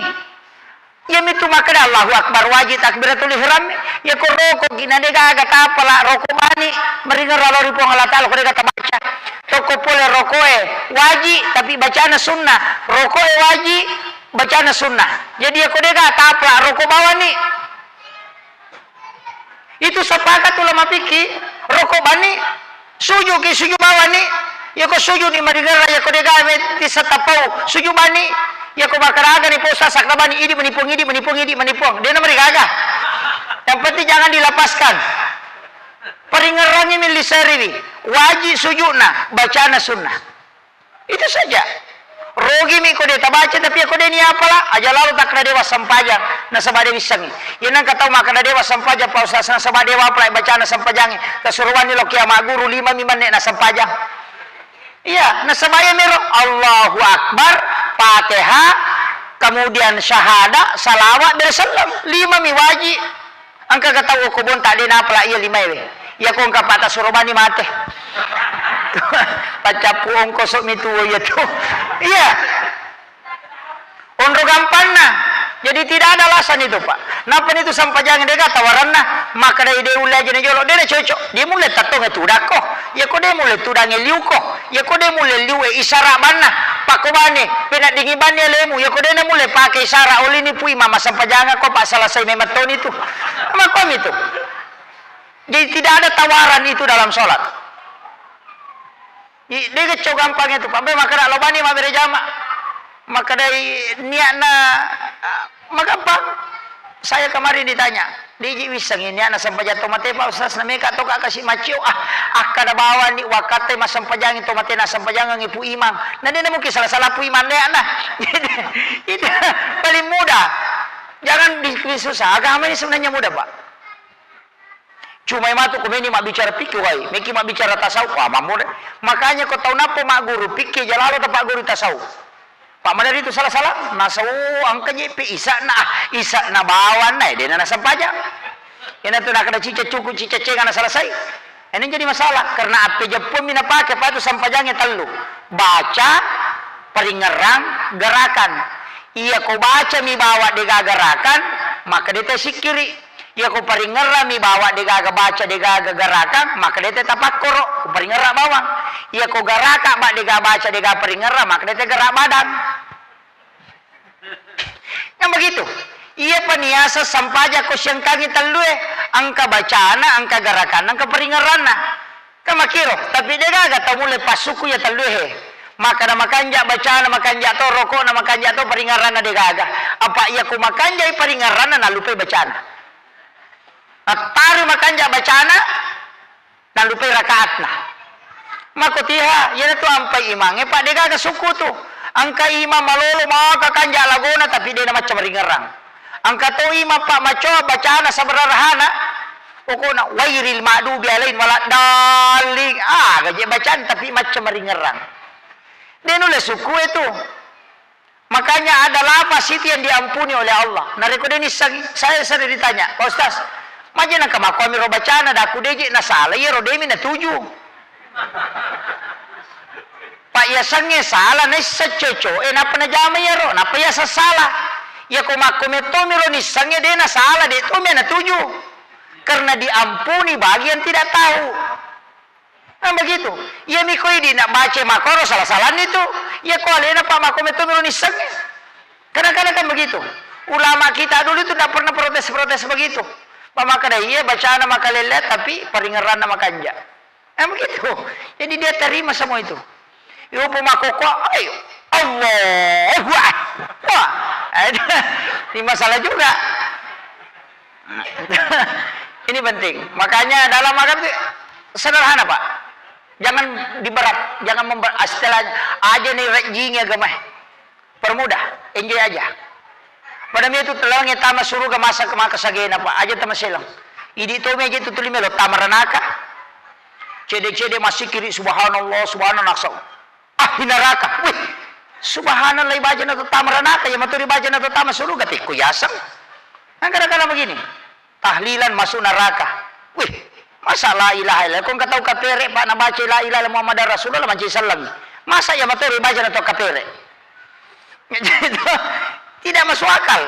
Iyamitu makkeda Allahu Akbar wajib takbiratul ihram, iya ko roko gina de gaga tapala roko bani, maringerra lao ri Puang Allah Taala ko de gaga tabaca. Tokko pole rokoe wajib tapi bacana sunnah, rokoe wajib bacana sunnah. Jadi iya ko de gaga tapala roko bawani. Itu sepakat ulama fikih, roko bani, sujud ki sujud bawani, iya ko sujud ni maringerra, iya ko de gaga tissa tapau, sujud bani, iya ko makkaraga ni posa sakka bani, idi mani Puang, idi mani Puang, idi mani Puang, de na marigaga. Yang penting jangan dilepaskan. Paringerrangi milli seriwi, wajib sujudna, bacana sunnah. Itu saja. Rogimi ko de tabaca, tapi ko de ni apala, aja lalo takkeda dewa sempajang, nasaba de wissengi. Iya nengka tau makkeda dewa sempajang, Pak Ustaz, nasaba dewa apala bacana sempajangi. Tasuruanni lo kia magguru lima mi menne na sempajang. Iya, nasaba iya mero Allahu Akbar, Fatihah, kemudian syahadat, salawat, bere selleng. Lima mi wajib. Engka ga tau ko bonta de napala iya limae we. Iya ko engka pata suro bani mate. Paccappu ongkoso mi tuo iya tu. Iya. Onro gampangna. Jadi tidak ada alasan itu, Pak. Napa itu sampajang de ga tawaranna? Makkeda de ulle aja na jolo, de na cocok. Dia mulle tattonge tudakko. Iya ko de mulle tudange liuko. Iya ko de mulle liu e isara banna. Pakko bane, penaddingi banni alemu. Iya ko de na mulle pake isara olini pui mama sampajanga ko pa selesai memang toni tu. Makkomi tu. Jadi tidak ada tawaran itu dalam sholat. I, de gecco gampang itu. Pampe makkeda lo bani mabbere jama. Makkedai niatna, ah, magampang. Saya kemarin ditanya, "Deji wissengi niatna sempajang to mate, Pak Ustaz, nameka to ka kasi maccio." Ah, akkada bawani wakkatte massempajangi to mate nassempajangengi Pu Imang. Na de na mungkin salah-salah Pu Imang niatna. Itu paling mudah. Jangan dibikin susah. Agama ini sebenarnya mudah, Pak. Cuma matu ko meni mabbicara fikih wai, meki mabbicara tasawuf, wah, mammu de. Makanya ko tau nappa magguru fikih, jalalo ta pagguru tasawuf. Pak madari itu salah-salah, nasau angka je pe isa'na, ah, isa'na bawanna, eh, dena nasempajang. Ina tu nakada cica cuku, cica cenga na selesai. Ini jadi masalah, karena appe jeppumi napake, Pak, tu sempajangnya tellu. Baca, paringerrang, gerakan. Iya ko baca mi bawa dega gerakan, maka de ta sikkiri. Iya ko paringerrang mi bawa degaga baca, degaga gerakan, maka de ta tapakkoro, ko paringerrang bawang. Iya ko geraka ba dega baca, dega paringerrang, maka de ta gerak badan. Kan begitu. Iya pa niasa sampaja ko siangkangi tellue, engka bacana, engka gerakan, engka paringerranna. Kan makkiro, tapi degaga tau mulle passuku iya tellue he. Makkada makanja bacana, makanja to rokona, makanja to paringerranna degaga. Apa iya ko makanja i paringerranna, nallupai bacana. Nattari makanja bacana, nallupai rakaatna. Makkotiha, iyanatu ampai imangnge, Pak, degaga sukku tu. Engka imang malolo maka kanja lagona, tapi de namacca maringerrang. Engka to imang, Pak, macoa bacana sabararahana, pokokna, "Wairil ma'dubi alaihim waladdallin." Ah, gaje bacana, tapi macca maringerrang. De nulle sukku e tu. Makanya ada lafaz itu yang diampuni oleh Allah. Narekko de nissengi, saya sering ditanya, "Pak Ustaz, maje nengka makkuami ro bacana, daku deje nasala, iyaro demi natuju." Pak, yasengnge sala, naisseng cocoe, nappa najama iyaro, nappa yaseng sala. Iya ko makko mettomi ro nissengnge, de nasala, de tomi natuju. Karena diampuni bagi yang tidak tahu. Nah, begitu. Iya miko idi nak baca makoro salah-salah itu. Iya ko alena Pak makko metto miro nissengnge. Kadang-kadang kan begitu. Ulama kita dulu itu tidak pernah protes-protes begitu. Pak makkada iya bacana makalele tapi paringerranna makanja. Nah, begitu. Jadi dia terima semua itu. Iyo, Pak makko ko, ayo. Allahu Akbar. Wah, ini masalah juga. Ini penting. Makanya dalam agama itu Sederhana, Pak. Jangan diberat, jangan memberat. Istilahnya, aja nih rejingi agama. Permudah, enjoy aja. Pada itu telange tama suruga masa maka sagena, Pak. Aja tama selang. Idi tomi aja itu tuli melo tama ranaka. Cede-cede masikiri subhanallah, subhanallah naksa. Ah, di neraka. Wih, subhanallah, ibajana to tama ranaka, ya maturi ibajana to tama suruga, tikku yaseng. Nah, gara-gara begini. Tahlilan masuk neraka. Wih, masa la ilaha illallah? Kau nggak tahu kapere, Pak, nabaca la ilaha illallah Muhammadar Rasulullah, manci sallang. Masa ya materi baca atau kapere? Itu tidak masuk akal.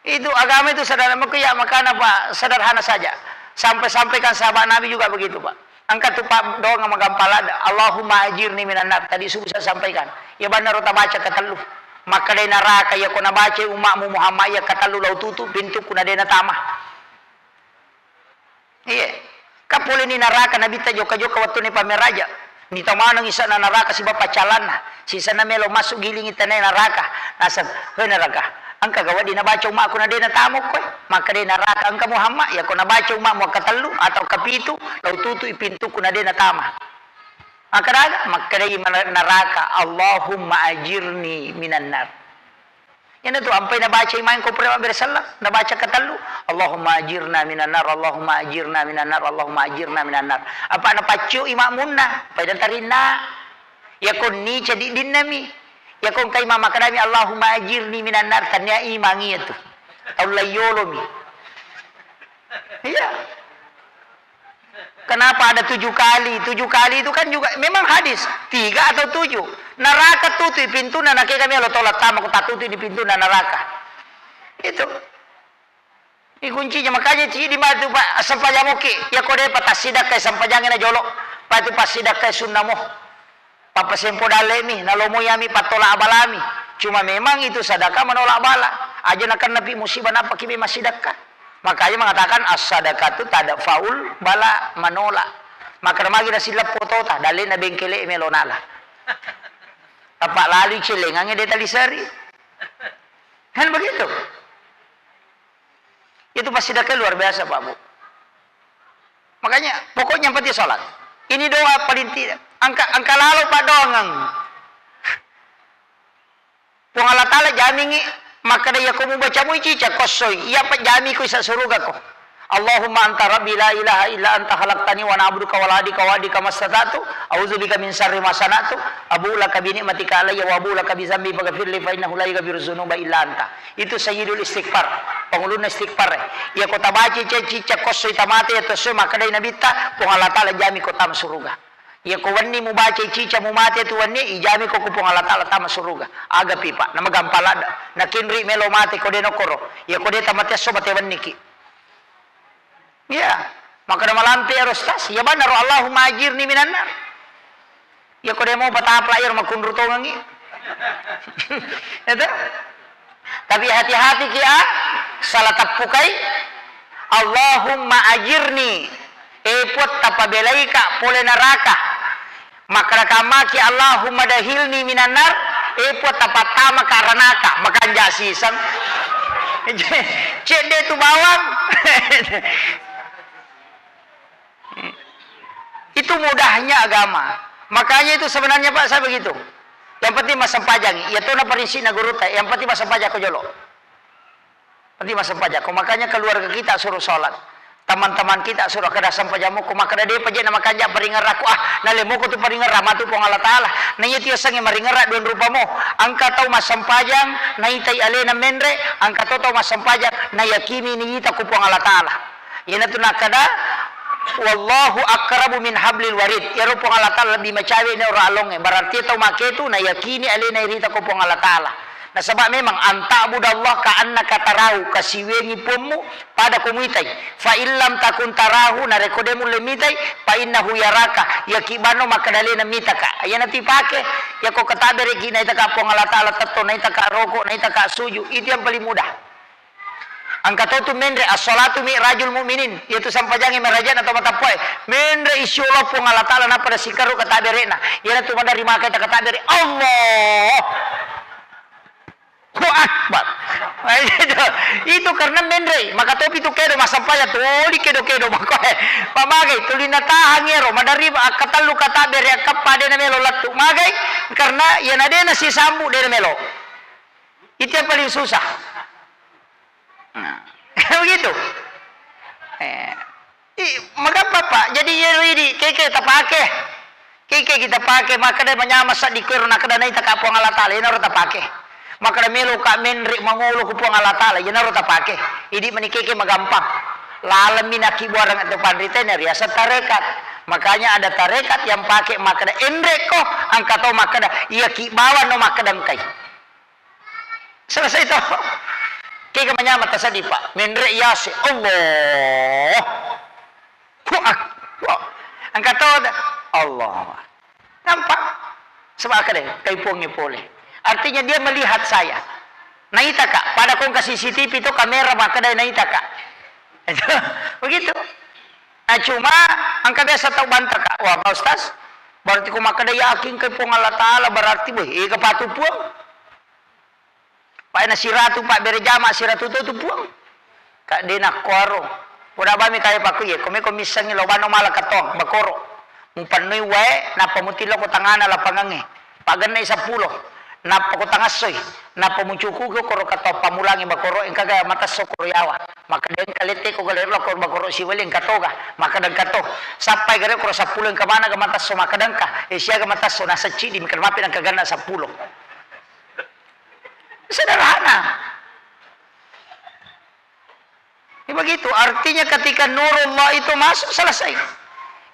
Itu agama itu sederhana, maka ya makanya, Pak, sederhana saja. Sampai-sampaikan sahabat Nabi juga begitu, Pak. Engka tu, Pak, doang magampala, Allahumma ajirni minan nar. Tadi subuh saya sampaikan. Ya benar, rota baca katellu. Makkedai naraka, ya ko nabaca umatmu Muhammad ya katellu, lau tutu pintuku na dena tama. Iya. Ka pole ni naraka Nabitta jokka-jokka wettunna pameraja. Nita maneng isana naraka siba paccalanna. Sisana melo masuk gilingi tanae naraka. Nasab, "He naraka, engka ga wedding nabaca umakku na de natama koe?" Makkedai naraka, "Engka Muhammad, ya ko nabaca umakmu akkatellu atau kapitu, lau tutui pintuku na de natama." Makkeda aga? Makkedai mana-, naraka, "Allahumma ajirni minan nar." Iyanatu ampai nabacai maeng ko pura mabbere selleng, nabaca katellu, "Allahumma ajirna minan nar, Allahumma ajirna minan nar, Allahumma ajirna minan nar." Apa napacciu i makmunna, pai datarinna. Iya konni cadiddinna mi. Iya ko engkai mama kadami, "Allahumma ajirni minan nar," tania imang iya tu. Tau laiyolo mi. Iya. Kenapa ada tujuh kali? Tujuh kali itu kan juga memang hadis, tiga atau tujuh. Naraka tutui pintunna, nake kami Allah Ta'ala tama ko tatutu di pintunna naraka. Itu. Ini kuncinya, makanya cidi matu, Pak, sempajang oke. Ya ko depa tassidakkai sempajangna jolo. Pak, itu passidakkai sunnamo. Pappasempo dallemi, nalomoi ami pattola abalami. Cuma memang itu sadaka menolak bala. Aja nakennapi musibah, nappaki memang sidakka. Makanya mengatakan, "As-sadaqatu tadfa'ul bala", menolak. Maka magi nasileppo tota, dallena bengkele melo nala. Apa lalu celengange de taliseri. Kan begitu? Itu pasti dakka luar biasa, Pak, Bu. Makanya, pokoknya yang penting sholat. Ini doa paling tidak. Angka, angka lalo, Pak, doangang. Puang Allah Ta'ala jamingi, makkeda, "Iya ko mubaca mui cica kossoi, iya pa jami ko isa suruga ko. Allahumma anta rabbi la ilaha illa anta khalaqtani wa ana abduka wa ana ala ahdika wa wa'dika mastata'tu, a'udzubika min syarri ma sana'tu, abu'u laka bi ni'matika alayya wa abu'u laka bi dzambi faghfirli fa innahu la yaghfiru dzunuba illa anta." Itu sayyidul istighfar, pangulunna istighfar. Iya ko tabaca cicca kossoi tamate iya tossoi, makkedai Nabitta, "Puang Allah Ta'ala jami ko tama suruga." Iya ko wenni mubaca cicca mumate tu wenni, ijami ko ku Puang Allah Ta'ala tama suruga. Agapi, Pak, namagampang ladda. Nakinri melo mate ko de nokkoro. Iya ko de tamate esso, mate wenniki. Iya, makkeda malampe ero, Ustaz. Iya bannaro, "Allahumma ajirni minan nar." Iya ko de mau patapla ero, makunru tongengi. Itu. Tapi hati-hati ki, ah, salah teppukai. "Allahumma ajirni." Eh, Puang, tapabelaika pole naraka. Makkeda kammaki, "Allahumma dakhilni minan nar." Eh, Puang, tapattamaka ranaka. Makanja siseng. Cedde tu bawang. Itu mudahnya agama. Makanya itu sebenarnya, Pak, saya begitu. Yang penting massempajang. Iya tona parinsipna gurutta. Yang penting massempajang ko jolo. Penting massempajang ko. Makanya keluarga kita suruh sholat. Teman-teman kita suruh kada sempajang ko. Makkeda de paje na makanja paringerrakku. Ah, nalemo ko tu paringerra matu Puang Allah Ta'ala. Na iya tio sange maringerra dua rupa mo. Angka tau massempajang, naitai alena menre. Angka to tau massempajang, nayakini ni ita ku Puang Allah Ta'ala. Iyanatu nakkeda, "Wallahu aqrabu min hablil warid." Iyaro Puang Allah Ta'ala lebbi macawe ni ora alongnge. Berarti tau make tu nayakini alena irita ko Puang Allah Ta'ala. Nasaba memang, "Anta'budallaha ka'annaka tarahu," kasiwengi Puangmu pada ko muitai. "Fa illam takun tarahu," narekko de mulle mitai, "fa innahu yaraka," yaki banno makkeda alena mitaka. Iyanatu ipake, yako katabereki naitaka Puang Allah Ta'ala tetto, naitaka roko, naitaka suju. Itu yang paling mudah. Angka to tu menre, "As-sholatu mi'rajul mu'minin." Iyatu sampajangnge merajana to matappuae. Menre isyu Allah Puang Allah Ta'ala nappa nasikerru katabere'na. Iyanatu maderri maka ita katabere, "Allahu Akbar. Itu, itu karena menre, maka topi tu kedo masampaya toli kedo-kedo makoe. Pamagai tuli natahang ero, madari akkatallu kata bere akappa de namelo lattu. Magai karena iya na de nasisambu de namelo. Itu yang paling susah. Nah, begitu. Eh, i, magampang, Pak. Jadi, iya, idi, keke tapake. Keke kita pake, makkeda manyameng seddi kuero, nakkeda naita ka Puang Allah Taala, iyanaro tapake. Makkeda melo ka menre mangolo ku Puang Allah Taala, iyanaro tapake. Idi meni keke magampang. Lalemmi nakkibuareng atau panrita, na riaseng tarekat. Makanya ada tarekat yang pakai makkeda enre ko, engka to makkeda iya ki bawang no makkeda engkai. Selesai to. Kega manyameng taseddi, Pak. Menre yase. Allah. Ku ak-, ku. Engka to da-, Allah. Nampak? Sebab kada kai puangnge pole. Artinya dia melihat saya. Naita ka. Pada kong ke C C T V to kamera makkeda naita ka. Begitu. Nah, cuma engka biasa tau banta ka. Wah, Pak Ustaz, berarti ko makkeda yakin ke Puang Allah Taala, berarti, weh, ega patu Puang. Pae na siratu, Pak, bere jama siratu to tu Puang. Ka de nakkuaro. Poda bami kaya pakku ye, ko meko missengi lo bano mala katong, bakoro. Mupannoi wae, nappa mutillo ko tangana lapangangnge. Pagennai seppulo. Nappa ko tangassoi. Nappa mucukuki koro katong pamulangi bakoro, engka ga matesso koro yawa. Maka de engka lette ko gale lo koro bakoro siwali engka toga. Maka dengka to. Sappai gare koro seppulo engka mana ga matesso maka dengka. Eh, siaga matesso na secci di mikir mapi nengka ganna seppulo. Sederhana. Ya begitu, artinya ketika nurullah itu masuk, selesai.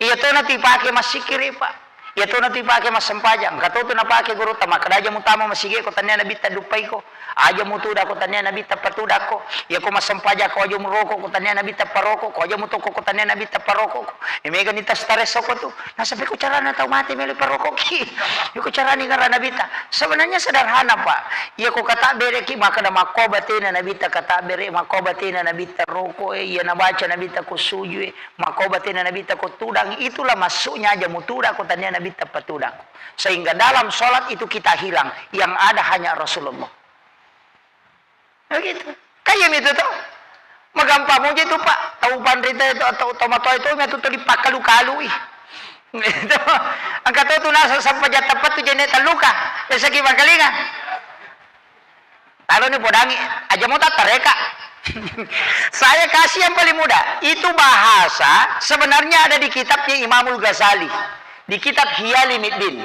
Iya to na tu ipake massikiri, Pak. Iya to na tu ipake massempajang. Engka to tu napake gurutta, makkeda aja mutama masigi ko tania nabitta duppai ko. Aja mutuda ko tania nabitta patuda ko. Iya ko massempajang ko aja muroko ko tania nabitta paroko ko. Aja mutoko ko tania nabitta paroko ko. E, mega ni ta stress ko tu. Nasaba ko carana tau mate melo parokoki. Iko carani gara nabitta. Sebenarnya sederhana, Pak. Iya ko kata bereki makkeda makko batena nabitta kata bere, makko batena nabitta roko, eh, iya nabaca nabitta ko sujue, makko batena nabitta ko tudang, itulah maksudnya aja mutuda ko tania nabitta patudang. Sehingga dalam sholat itu kita hilang, yang ada hanya Rasulullah. Begitu. Kaya mi tu to. Magampang moja tu, Pak. Tau panrita itu atau tau matoa itu, mi tu tuli pakalu-kalui. Itu. Angka to tu nasa sampai jatappa tu jenne talluka. Biasa ki makalinga. Lalu ni podangi, aja mau tak tareka. Saya kasih yang paling mudah. Itu bahasa sebenarnya ada di kitabnya Imamul Ghazali. Di kitab Hiyali Middin.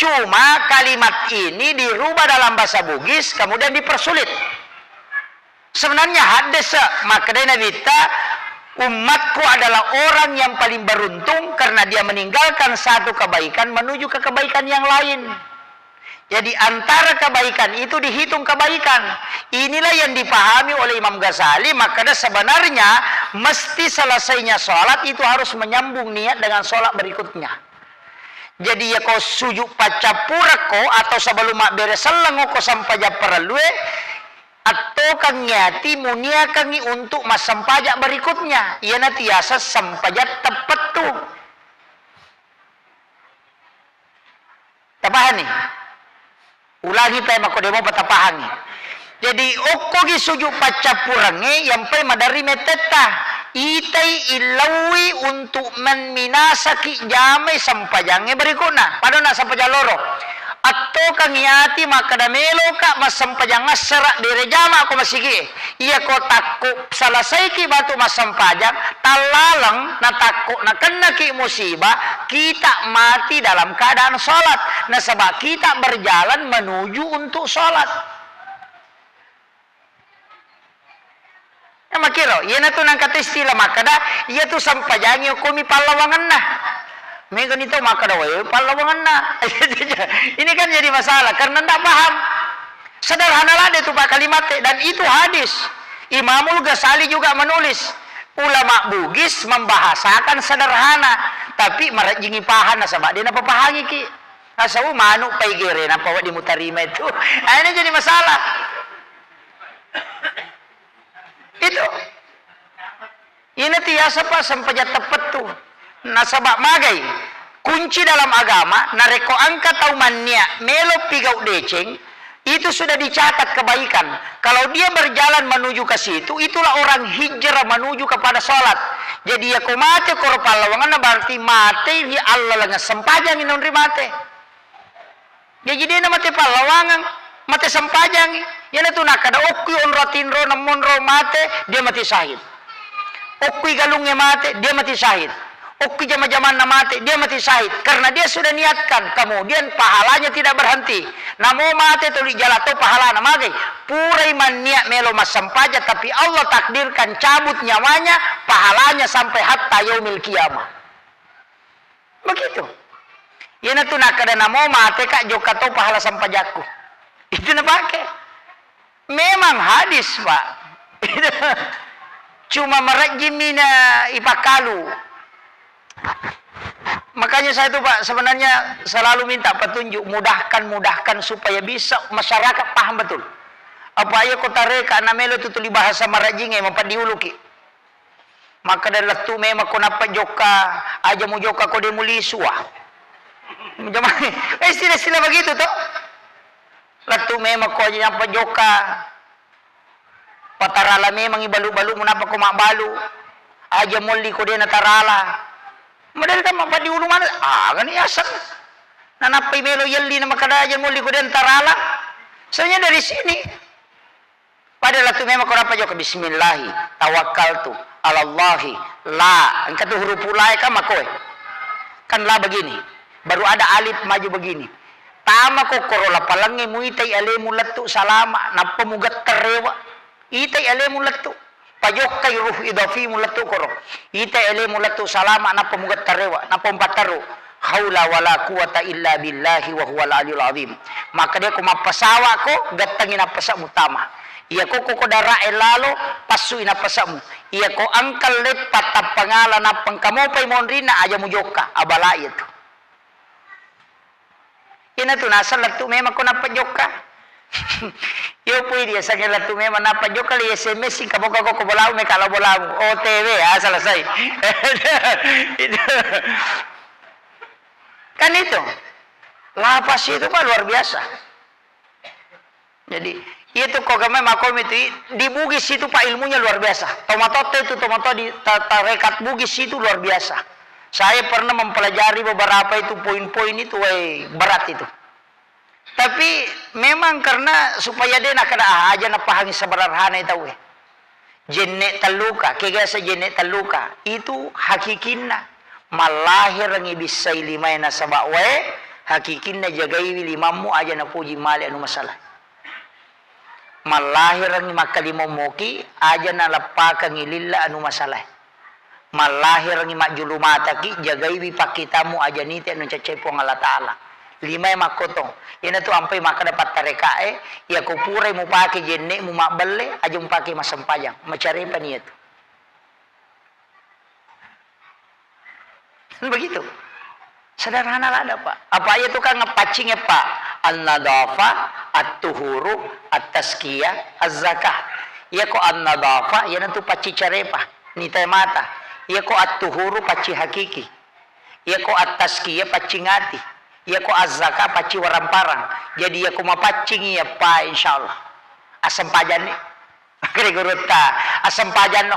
Cuma kalimat ini dirubah dalam bahasa Bugis, kemudian dipersulit. Sebenarnya hadis, makkedai Nabitta, "Umatku adalah orang yang paling beruntung karena dia meninggalkan satu kebaikan menuju ke kebaikan yang lain." Jadi antara kebaikan itu dihitung kebaikan. Inilah yang dipahami oleh Imam Ghazali, makanya sebenarnya mesti selesainya sholat itu harus menyambung niat dengan sholat berikutnya. Jadi, iya ko suju paccappurako atau sebelum mabbere selleng ko sampajang parellue, attokengngi ati muniakengngi untuk massempajang berikutnya. Iyana tiasa sempajang teppettu. Tapahanni? Ulangi pae makko de mopa tapahangngi. Jadi, okkogi suju paccappurengnge, yampai maderri mettetta. Itai illauwi untuk men-, minasaki jamai sempajangnge berikutna. Padona sempajang loro. Attokengngi ati makkeda meloka massempajang assara bere jama ko masigie. Iyako takko salasaiki batu massempajang, tallaleng natakko nakennaki musibah, kita mati dalam keadaan sholat. Nasaba kita berjalan menuju untuk sholat. Namakiro, iyanatu nangkata istilah makkeda, iyatu sempajangi okkomi pallawangenna. Megani tau makkeda, "Wae, pallawangenna." Ini kan jadi masalah, karena ndak paham. Sederhana ladde tu, Pak, kalimatte, dan itu hadis. Imamul Ghazali juga menulis, ulama Bugis membahasakan sederhana, tapi marejjingi paham nasaba de napapahangiki. Asau manuk paigere, nappa wedding mutarima itu. Ah, ini jadi masalah. Itu. Ina tiasa pa sempajang teppettu. Nasaba magai kunci dalam agama, narekko engka tau mannia melo pigau deceng, Itu sudah dicatat kebaikan. Kalau dia berjalan menuju ke situ, itulah orang hijrah menuju kepada sholat. Jadi, ya ko mate koro pallawanganna, berarti mate ri allaleng sempajang inung ri mate. Jaji dena mate pallawangang, mate sempajang. Iyanatu nakkada okkui onro tinro, namonro mate, dia mati syahid. Okkui galungnge mate, dia mati syahid. Okkui jama-jamanna mate, dia mati syahid. Karena dia sudah niatkan, kemudian pahalanya tidak berhenti. Namo mate tuli jala to pahalana, magai? Purai manniat melo massempajang, tapi Allah takdirkan cabut nyawanya, pahalanya sampai hatta yaumil qiyamah. Begitu. Iyanatu nakkada namo mate ka jokka to pahala sempajakku. Itu napake. Memang hadis, Pak. Cuma marejjimmi na ipakkalu. Makanya saya tuh, Pak, sebenarnya selalu minta petunjuk, mudahkan, mudahkan supaya bisa masyarakat paham betul. Apa iya ko tareka na melo tu tuli bahasa marejjingnge, mapaddiuluki. Makkeda lettu memang ko nappa jokka, aja mujokka ko de mulisu, ah. Jama-, eh, istilah-istilah begitu to. Lettu memang ko aja nappa jokka, patarala memangi balu-balumu nappa ko mabbalu. Aja molli ko de natarala. Model kan mappaddiulu mana? Ah, gani aseng. Nanappai melo yelli na makkeda aja molli ko de natarala. Soalnya dari sini. Pada lettu memang ko nappa jokka, "Bismillahi tawakkaltu alallahi la." Engka tu hurupu la e kan makkoe. Kan la begini. Baru ada alif maju begini. Tama ko koro lapalangnge muitai alemu lettu salama, nappa mugetter rewa. Itai alemu lettu. Pajokkai ruh idafimu lettu koro. Itai alemu lettu salama, nappa mugetter rewa, nappa umpatteru. Haula wala quwata illa billahi wa huwal aliyul azim. Maka de ko mappasawa ko, gettangi nappasamu tama. Iya ko ko dara'e lalo, passui nappasamu. Iya ko engka leppa tappangala nappa engka mopai monrinna, aja mujokka, abala iya tu. Ina tu naseng lettu memang ko nappa jokka. Yo pui dia sange lettu memang nappa jokka le S M S singka boka ko ko bolau me kalau bolamu. O T W, ah, selesai. Itu. Kan itu. Lapas itu, Pak, luar biasa. Jadi, itu kok kami makom itu, i-, di Bugis itu, Pak, ilmunya luar biasa. Tomatoa itu, tomatoa di ta-, tarekat Bugis itu luar biasa. Saya pernah mempelajari beberapa itu poin-poin itu, weh, berat itu. Tapi memang karena supaya de nakkeda, ah, aja napahangi seberarhana itu, weh. Jenne telluka, kegasa jenne telluka, itu hakikinna. Mallahirangi bissai limae nasaba wae, hakikinna jagaiwi limammu aja napoji male anu masalah. Mallahirangi makkalimommoki, aja naleppakangi lilla anu masalah. Mallahirangi majjulu mataki, jagaiwi pakkitammu aja nite anu cacce Puang Allah Ta'ala. Limae makkotong. Iyanatu ampai makkeda pattarekae, iyako purai mupake jenne'mu mabbelle, aja mupake massempajang. Macarepa niyatu. Kan begitu. Sederhana lada, Pak. Apa iya tukang paccing, Pak? An-nadhafa, at-tuhuru, at-tazkiyah, az-zakah. Iyako an-nadhafa, iyanatu paccing carepa, nitai mata. Iyako at-tuhuru, paccing hakiki. Iyako at-tazkiyah, paccing ati. Iyako az-zakah, paccing waramparang. Jadi iyako mapaccing iya, Pak, insyaallah. Assempajanni. Kede gurutta, assempajanno.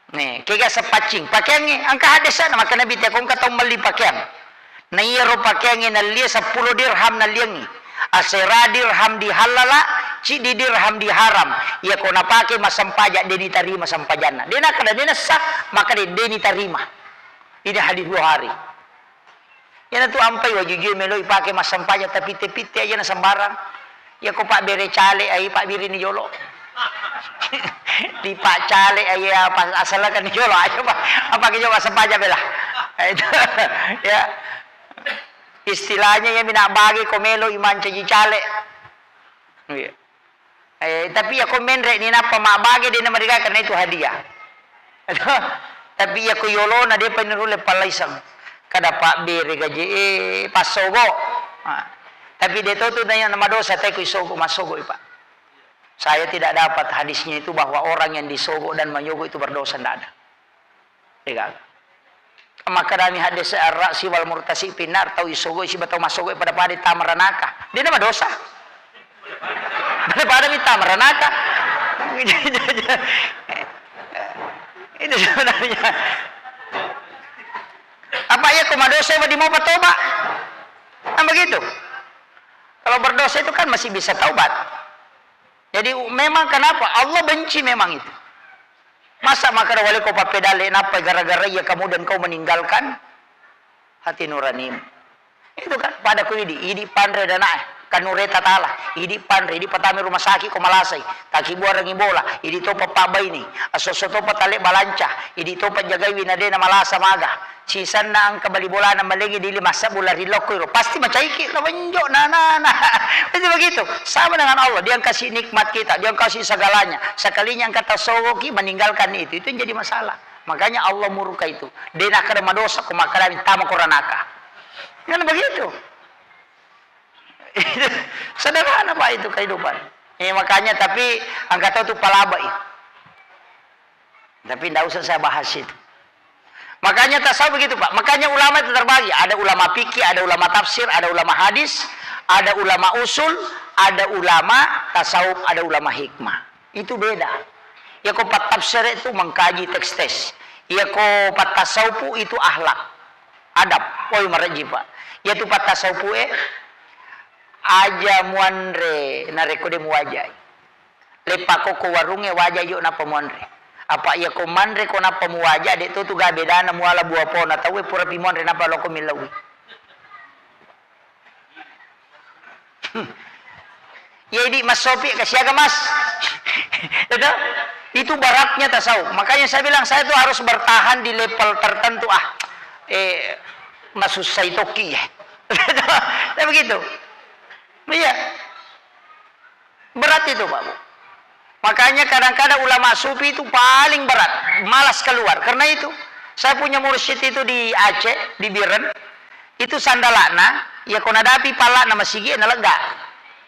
Nih, kega sepaccing. Pakeangnge, engka hadesana, maka Nabi te, ko engka tau melli pakeang. Na iyaro pakeangnge nallie seppulo dirham nalliangngi. Asera dirham dihallala, ciddi dirham diharam. Iyako napake massempajang, de nitarima sempajanna. De nakkeda, de nessa, maka de, de nitarima. Ini hadis Bukhari. Iyanatu ampai wajujue melo ipake massempajang, tapitte-pitte aja na sembarang. Iyako pabbere cale ai, pabbirini jolo. Dipaccale ai, apa, asalakan jolo aja, Pak. Apa ke jolo massempajang bela. Itu, ya. Istilahnya ya, mina bage ko melo imancaji cale. Iya. Eh, tapi iyako menre ni nappa mabbage de namariga karena itu hadiah. Tapi iyako yolona depa ni rulle pallaiseng. Kada pabbere gaje, eh, passogo. Ah. Tapi de to tu nanya madosa te ko isogo, massogo, Pak. Saya tidak dapat hadisnya itu bahwa orang yang disogo dan menyogo itu berdosa, ndak ada. Degaga. Makkedami hadis ar-rasi wal murtasi finnar, tau isogoi siba tau massogoi pada-pada tama ranaka. De namadosa. Pada mitta meranaka. Itu sebenarnya. Apa iya ko madosa wedding mopa toba? Kan begitu. Kalau berdosa itu kan masih bisa taubat. Jadi memang kenapa Allah benci memang itu. Masa makkeda wale ko pappedalle nappa gara-gara iya kemudian kau meninggalkan hati nuranimu. Itu kan, pada ku idi, idi panre danae, kanure tatala, idi panre, idi patame rumah sakit ko malasai, takibuarengi bola, idi topa pabbaini, asoso topa tale balanca, idi topa jagaiwi na dena malasa maga, sisanna engka bali bolana malengi dili massabbu lari lokko iro, pasti macaiki, lo menjo, na, na, na. Itu begitu, sama dengan Allah, dia kasih nikmat kita, dia kasih segalanya, sekalinya engka tasogoki meninggalkan itu, itu yang jadi masalah. Makanya Allah murka itu. De nakkeda madosa ko makkeda tama ko ranaka. Kan begitu. Sederhana, Pak, itu kehidupan. Eh, makanya, tapi angka tau tu palabai. Tapi ndak usah saya bahas itu. Makanya tasawuf begitu, Pak. Makanya ulama itu terbagi. Ada ulama fikih, ada ulama tafsir, ada ulama hadis, ada ulama usul, ada ulama tasawuf, ada ulama hikmah. Itu beda. Iya ko pattafsir itu mengkaji teks-teks. Iya ko pattasawufu itu akhlak. Adab. Oi, marejji, Pak. Iya tu pattasawufu e, aja muanre narekko de muwajai. Leppako ko warungnge wajai jo nappa muanre. Apa iya ko manre ko nappa muwaja, de to tu ga bedana muala buah pona tauwe pura pi muanre nappa loko millaui. Ya, idi massopi ke siaga, Mas. Itu, itu beratnya tasawuf. Makanya saya bilang, saya tuh harus bertahan di level tertentu. Ah, eh, masussai toki ya. Ya begitu. Iya. Berat itu, Pak Bu. Makanya kadang-kadang ulama sufi itu paling berat, malas keluar. Karena itu, saya punya mursyid itu di Aceh, di Biren, itu sandalana, ya ko nadapi pallana masigi, nalegga.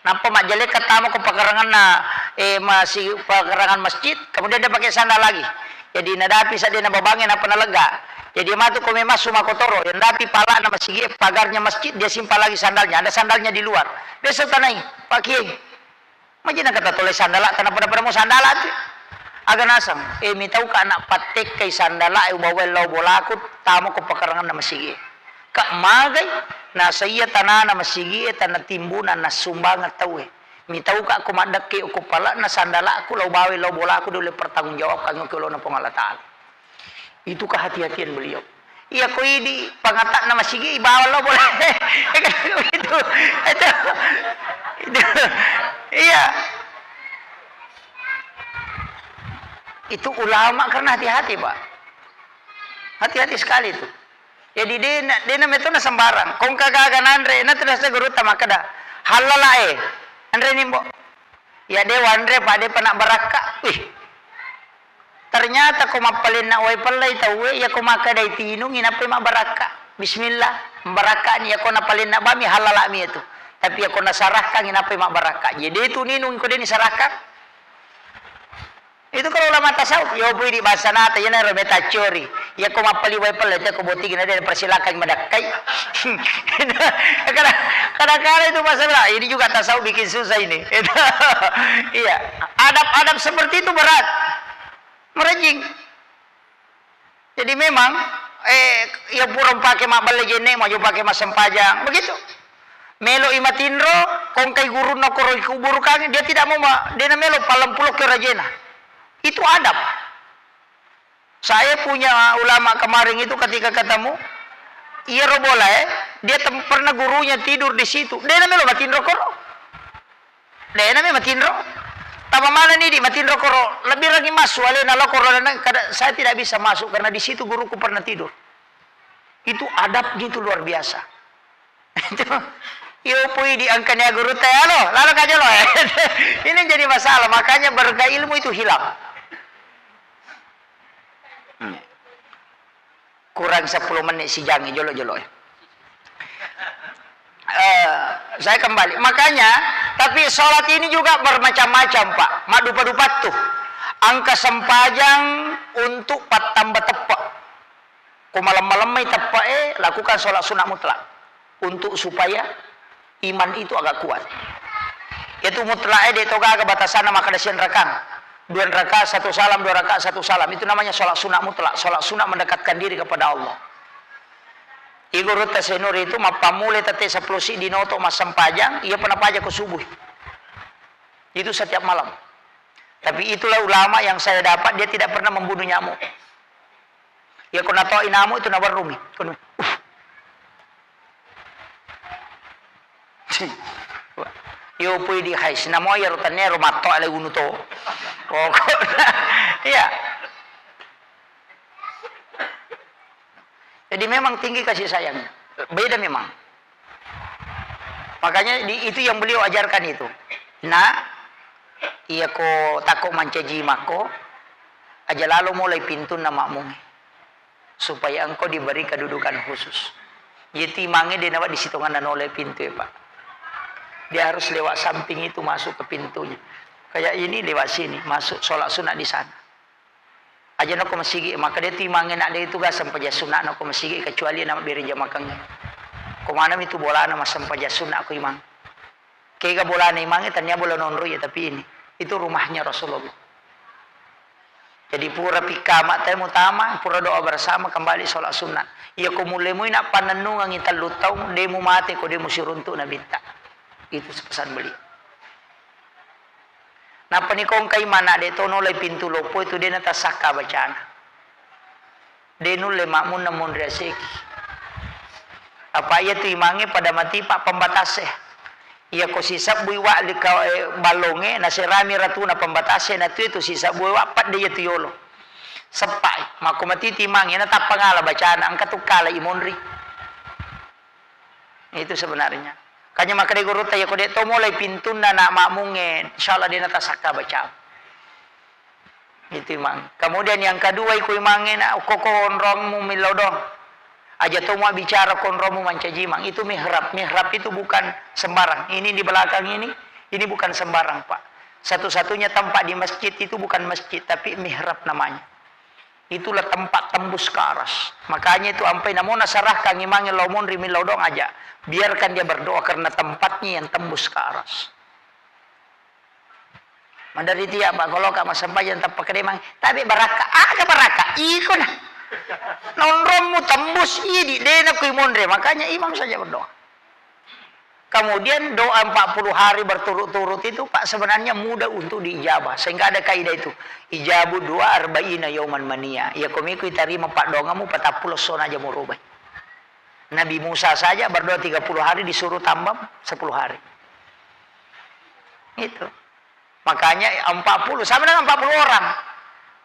Nappa majjalekka tama ko pakaranganna, eh, masi-, pakarangan masjid, kemudian dia pakai sandal lagi. Jadi nadapi sadena babangnge nappa nalegga. Jadi matu ko memang suma kotoro, yang dapi pallana masigi, pagarnya masjid, dia simpan lagi sandalnya. Ada sandalnya di luar. Besok tanai, Pak Kiai. Maji nangka tatolai sandala, tanapa-napa mo sandala tu. Aga nasang, eh, mitauka anak pattekkai sandala, eh, ubawai lao bolaku, tamo ko pakaranganna masigi. Ka magai, nasaiya tanana masigi, eh, tana timbuna nassumbangeng tauwe. Mitauka ko maddekke ko palana sandalaku, lao bawai lao bolaku, dole pertanggung jawabkan ke olona Puang Allah Ta'ala. Itu kehati-hatian beliau. Iya, ko idi pangatakna masigi, ibawa lo boleh. Itu, itu, itu, iya. Itu ulama karena hati-hati, Pak. Hati-hati sekali itu. Jadi, dena, dena metona sembarang. Kongka gaga nanre, na terasa guru tamakada. Halala, eh. Anre nimbo. Ya, de wanre, Pak, de pernah barakka. Wih. Ternyata ko mappalenna wae pellai tauwe, iya ko makkedai tinungi nappai mabbarakka. Bismillah, mbarakka ni, iya ko napalenna bami hallalami itu. Tapi iya ko nasarahkangi nappai mabbarakka. Jadi tu ninung ko deni sarahkan. Itu kalau ulama tasawuf, yo pui di bahasa nata, iya naro meta ciori. Iya ko mappali wae pellai, iya ko botigi na de persilakan madakkai. Kadang-kadang itu masalah, ini juga tasawuf bikin susah ini. Iya, adab-adab seperti itu berat. Merejing. Jadi memang, eh, iya pura pake mabballe jenne, mau pake massempajang, begitu. Melo i matinro, kongkai gurunna koro kuburkan, dia tidak mau ma-, dena melo palang pulo ke rajena. Itu adab. Saya punya ulama kemarin itu ketika ketemu, iya robola, eh, dia tem-, pernah gurunya tidur di situ. Dena melo matinro koro. Dena memang matinro. Tapa manenni di matinro koro, lebih lagi masuk alena lo koro, dan kada, saya tidak bisa masuk karena di situ guruku pernah tidur. Itu adabnya itu luar biasa. Itu, iyo pui di angkanya guru teh, halo, lalu kaja lo. Ini jadi masalah, makanya berkah ilmu itu hilang. Hmm. Kurang sepuluh menit sijangi, jolo-jolo, eh. Eh, saya kembali. Makanya, tapi sholat ini juga bermacam-macam, Pak. Maddupa-dupa tuh. Angka sempajang untuk pattamba teppe. Ko malam-malam mai teppe, eh, lakukan sholat sunnah mutlak. Untuk supaya iman itu agak kuat. Itu mutlak, eh, de' to gaga batasanna makkeda siang rakang. Dua rakaat satu salam, dua rakaat satu salam. Itu namanya sholat sunat mutlak. Sholat sunat mendekatkan diri kepada Allah. Iye gurutta Senur itu mappammula tette seppulo siddi noto massempajang, iya pa napaja ko subuh. Itu setiap malam. Tapi itulah ulama yang saya dapat, dia tidak pernah membunuh nyamuk. Iya ko nato'i nyamuk itu nawerrumi. Kono, uh. Yo pui di hais, namo iyaro tennero matto ale unu to. Pokokna, iya. Jadi memang tinggi kasih sayang. Beda memang. Makanya di, itu yang beliau ajarkan itu. Nak, iya ko takko mancaji makko, aja lalo mulai pintunna makmungnge. Supaya engkau diberi kedudukan khusus. Jadi imangnge de' nawa di sitonganna nolai pintu ya, Pak. Dia harus lewat samping itu masuk ke pintunya. Kayak ini lewat sini, masuk sholat sunat di sana. Aja nako masigi, maka dia tu imangnge nak dia itu gak sempajang sunat nako masigi kecuali nama beri jamakangnge. Ko mana itu bolana massempajang sunat ko imang. Kega bolana imangnge, tania bola nonro ya, tapi ini. Itu rumahnya Rasulullah. Jadi pura pikkama te mutama, pura doa bersama, kembali sholat sunat. Iya ko mulai mui nak panennungangi tellu taung, de' mu mate ko de' mu siruntuk Nabitta. Itu pesan beliau. Nappa ni kongkai mana de' to nolai pintu loppo itu de' natasakka bacana. De' nulle makmunna monri aseki. Apa iya tu imangnge pada mati pa pembatasnya. Iya ko sisebbui wa' lika, eh, ballongnge, naserami ratuna pembatasnya, na tu itu sisebbui wa' padde iya tu yolo. Seppai, mako mati tu imangnge, na tappa ngala bacana, engka tu kala i monri. Itu sebenarnya. Kanya makkeda gurutta, iya ko de' to mulai pintunna nak makmungnge, insyaallah de' natasakka bacana. Itu imang. Kemudian yang kedua, iko imangnge na okko ko onrongmu millau doang. Aja to mabbicara ko onrongmu mancaji imang. Itu mihrab. Mihrab itu bukan sembarang. Ini di belakang ini, ini bukan sembarang, Pak. Satu-satunya tempat di masjid itu bukan masjid, tapi mihrab namanya. Itulah tempat tembus ke aras. Makanya itu ampai namona serahkan imangnge lao monri millau doang aja. Biarkan dia berdoa karena tempatnya yang tembus ke aras. Maderri tiya, Pak, koloka massempajang tappa kedemang, tapi barakka, aga barakka? Iko na. Nonrommu tembus idi, dena kui monre, makanya imam saja berdoa. Kemudian doa empat puluh hari berturut-turut itu, Pak, sebenarnya mudah untuk diijabah. Sehingga ada kaidah itu, ijabu doa arba'ina yauman mania. Ya komiku itarima paddoangamu patappulo sona aja murubai. Nabi Musa saja berdoa tiga puluh hari disuruh tambah sepuluh hari. Itu. Makanya empat puluh, sama dengan empat puluh orang.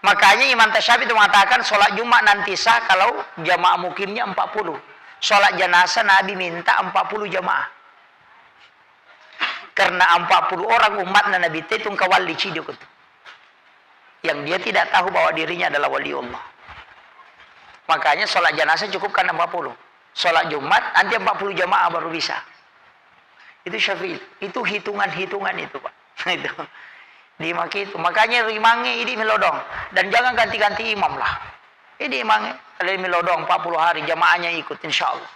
Makanya Imam Tasyafi itu mengatakan sholat Jumat nanti sah kalau jamaah mukimnya empat puluh. Sholat jenazah Nabi minta empat puluh jamaah. Karena empat puluh orang umatnya Nabi itu kawali cido itu. Yang dia tidak tahu bahwa dirinya adalah waliullah. Makanya sholat jenazah cukupkan empat puluh. Sholat Jumat nanti empat puluh jamaah baru bisa. Itu Syafi'i. Itu hitungan-hitungan itu, Pak. Itu. Di maki itu. Makanya imangnge idi milodong. Dan jangan ganti-ganti imam lah. Idi imangnge. Kalau milodong empat puluh hari jamaahnya ikut, insya Allah.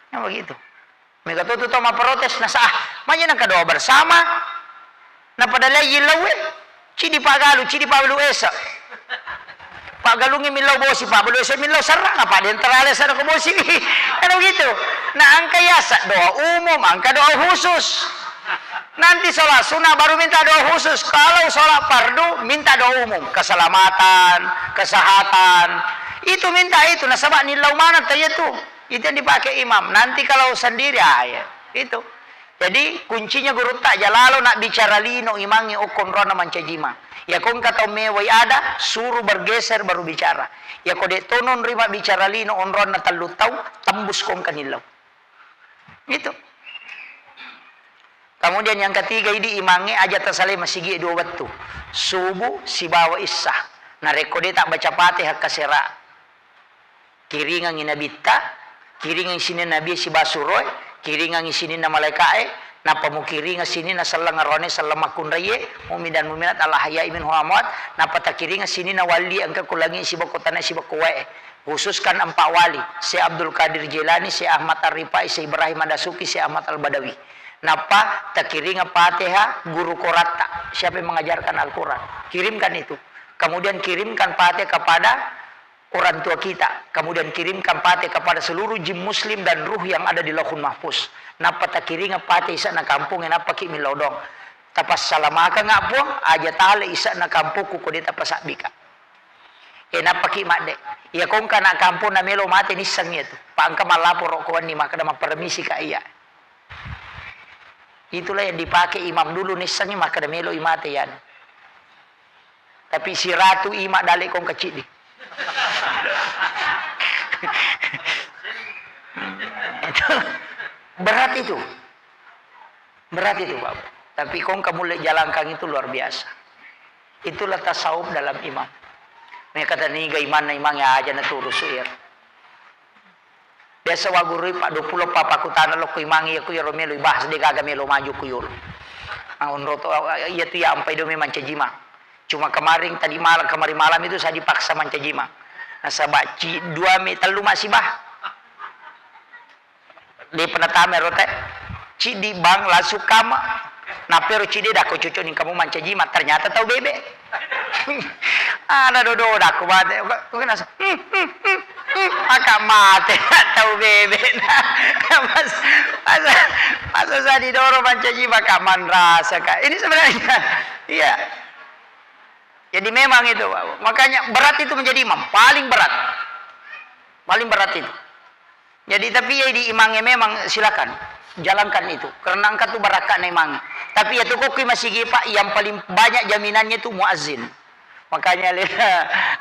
Ya begitu. Mega tu tu tau mapprotes, nasa, ah, maja nengka doa bersama. Napada lai yilauwe. Cidi pagalu, cidi palu esa. Pagalungi millau bosi, pabalu esa millau serrang, apa ada yang terale sana ke bosi. Kan begitu. Nah, angka yasa doa umum, angka doa khusus. Nanti sholat sunnah baru minta doa khusus. Kalau sholat fardu, minta doa umum. Keselamatan, kesehatan. Itu minta itu. Nasaba nillau mana tanya tu. Itu yang dipakai imam. Nanti kalau sendiri, ah, ya, itu. Jadi, kuncinya gurutta, aja lalo nak bicara lino imangnge okko onronna mancaji imang. Ya, ko engka tau mewai ada, suruh bergeser baru bicara. Ya, ko de' to nonroi mabbicara lino onronna tellu tau, tembus ko engka nillau. Itu. Kemudian yang ketiga, idi imangnge aja tasalai masigi dua wettu. Subuh sibawa issa. Narekko de' tabbaca Fatihah kasera. Kiringengngi nabitta, kiringengngi sininna nabie sibawa suroe, kiringengngi sininna malaeka'e, nappa mukiringeng sininna selleng aroane, selleng makkunraie, mukmin dan mukminat, al ahya'i minhum wal amwat, nappa takiringeng sininna wali engka ko langi sibawa ko tanae sibawa ko wae. Khususkan empat wali, Syekh Abdul Qadir Jailani, Syekh Ahmad Ar-Rifai, Syekh Ibrahim Ad-Dasuki, Syekh Ahmad Al-Badawi. Nappa takiringeng Fatihah guru koratta, siapa yang mengajarkan Al-Quran. Kirimkan itu. Kemudian kirimkan Fatihah kepada orang tua kita. Kemudian kirimkan Fatihah kepada seluruh jin muslim dan ruh yang ada di Lauhul Mahfuz. Nappa takiringeng Fatihah ise'na kampongnge, nappa ki millau doang. Tapassalamakengnga Puang, aja tale ise'na kampokku ko de tapasabbika. E, nappa ki madde. Iya ko engka anak kampong na melo mate nisseng iya tu. Pa engka mallaporo ko wenni makkeda mappermisi ka iya. Itulah yang dipakai imam dulu, nissengngi makkeda melo i mate yani. Tapi siratu ima dale kong kecil di. Itu berat itu. Berat itu, Pak. Tapi kong kamu le jalankan itu luar biasa. Itulah tasawuf dalam imam. Mekata niga imanna imang ya aja na turu suir. Biasa wa gurui pa dua pulo papa kutana lokko imangi, iya ku iyaro melo ibahas, de gaga melo maju ku yolo. Ah, onro to, iya tu ya ampai do memang mancaji imang. Cuma kemarin tadi malam, kemarin malam itu saya dipaksa mancaji imang. Nasaba ci dua me tellu masih bah. De pernah tame rote. Ciddi bang langsung kama. Napero ciddi dako cucuk ning kamu mancaji imang, ternyata tau bebe. Ada dodo daku mate. Kok kena sa-, hmm, hmm, hmm, hmm. Aka mate tau bebe. Pas, pas, pas saya didorong mancaji maka manrasa, Kak. Ini sebenarnya, iya. Jadi memang itu, makanya berat itu menjadi imam, paling berat. Paling berat itu. Jadi, tapi ya di imangnya memang silakan, jalankan itu. Karena engka tu barakka na imangi. Tapi ya tu kokki masigi, Pak, yang paling banyak jaminannya tu muazzin. Makanya le,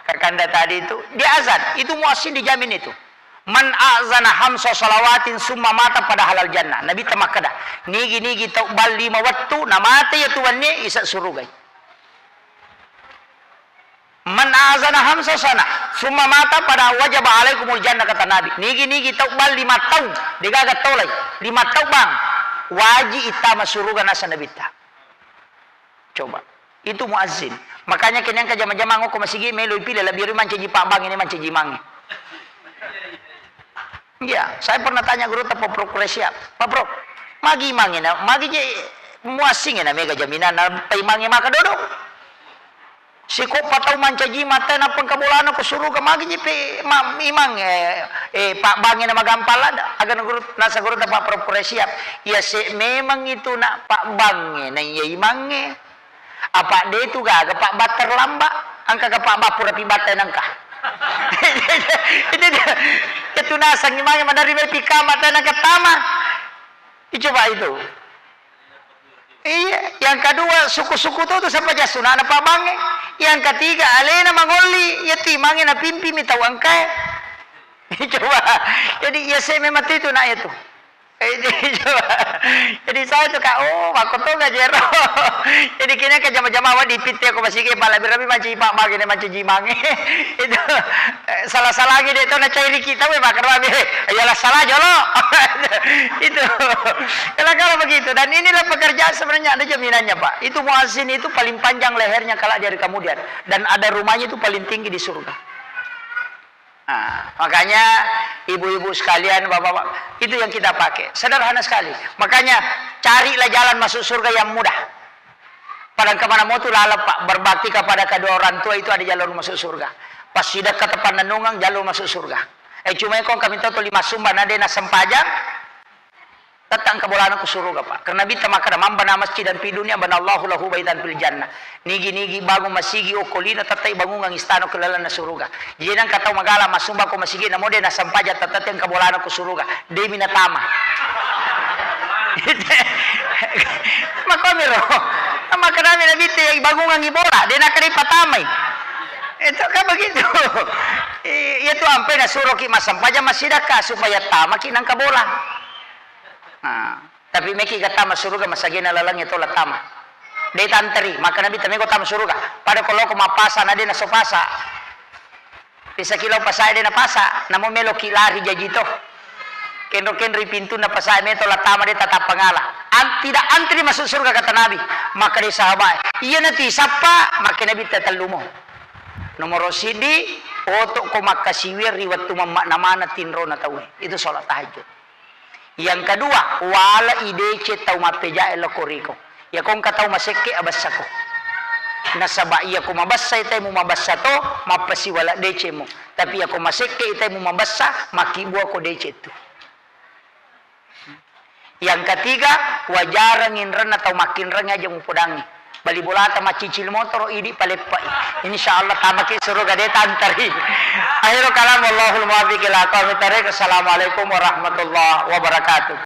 kakanda tadi itu, dia azan, itu muazzin dijamin itu. "Man azana hamsa salawatin summa mata pada halal jannah." Nabi tamakkeda, "Nigi-nigi tau bal lima wettu, na mate ya tu wenni, isa surugai." "Man azana hamsa sana, summa mata pada wajaba alaikumul jannah," kata Nabi. Nigi-nigi tau bal lima tau, degaga tolai, lima tau bang, waji ittama suruga nasa Nabitta. Coba. Itu muazzin. Makanya kene engka jama-jamang ko masigi melo ipile lebih ri mancaji pabang ini mancaji mangi. Iya, saya pernah tanya guru tepo Pro Kuresia, "Pak Pro, magi imangnge na, magi je muassingnge na mega jaminan na paimangnge maka dodo? Siko patau mancaji mata na pengkabolana ko suruga, magi je pe ma-, imang, eh, eh, pabbangnge na magampang lada." Aga na guru, nasa guru tepo Pro Kuresia, "Iya se memang itu na pabbangnge na iya imangnge." Apa de tu gaga Pak Ba terlambat, engka ga Pak Ba pura pi batta nengka. Itu dia. Itu nasang imangnge maderri melo pi kama ta nengka tama. Dicoba itu. Iya, yang kedua suku-suku tu tu sapa ja sunana pabbangnge. Yang ketiga alena mangolli, ya tu imangnge na pimpi mi tau engkae. Coba. Jadi ya se memang tu itu nak ya tu. Eh, jadi, coba. Jadi saya tu, Kak, oh, makkotoga jero. Jadi kini ke jama-jama wa dipitte ko masigi pala birabi manci ipa magi ne manci jimangi. Itu, eh, salah-salah lagi deh tu na cairi kita we makar babi. Iyalah salah jolo. Itu. Kadang-kadang begitu. Dan inilah pekerjaan sebenarnya ada jaminannya, Pak. Itu muazzin itu paling panjang lehernya kalau dari kemudian. Dan ada rumahnya itu paling tinggi di surga. Nah, makanya ibu-ibu sekalian, bapak-bapak, itu yang kita pakai. Sederhana sekali. Makanya carilah jalan masuk surga yang mudah. Pada kemana mau tu lalap, Pak, berbakti kepada kedua orang tua itu ada jalur masuk surga. Pas sudah ke tempat nenungan, jalur masuk surga. Eh, cuma kong kami tahu tu lima sumba na de na sempajang, Tette engka bolana ku suruga, Pak. Karena Nabitta makkeda, "Man bana masjidan fi dunya banallahu lahu baitan fil jannah." Nigi-nigi bangun masigi okko lino, tette bangungang istana ku lalenna suruga. Jadi nengka tau magala massumba ko masigi namo de nasempaja, tette engka bolana ku suruga. Demi natama. Makomiro. Makkedami Nabitta, "Ibangungangi bola, de nakkeda ipatamai." Itu kan begitu. I-, iya tu ampai nasuroki massempaja massidakka supaya tamaki nengka bola. Nah, tapi meki ga tama suruga masagena lalengnge to la tama. De tanteri, maka Nabitta mego tama suruga. Pada ko loko mappasa na de naso pasa. Pisaki lao pasa de napasa, namo meloki lari jaji to. Kenro-kenro pintunna pasa meto la tama de tatappa ngala. An-, tidak antri masuk surga kata Nabi. Maka de sahabat, "Iya nati sappa," maka Nabitta tellumo. Nomoro siddi, oto ko makkasiwiang ri wettu mammakna maneng tinrona tauwe. Itu sholat tahajud. Yang kedua, wala i deceng tau mappejae lao ko riko. Iyako engka tau masekke, abessako. Nasaba iyako mabessa i taimu mabessa to, mappasiwala decengmu. Tapi iyako masekke i taimu mabessa, makkibbuako deceng tu. Yang ketiga, wajareng inrenna tau makkinreng aja mupodangi. Bali bolata maccicil motoro, idi paleppai. Insya Allah tamaki suruga de tantari. Akhirul kalam, wallahul muwaffiq ila aqwamit thariq. Assalamualaikum warahmatullahi wabarakatuh.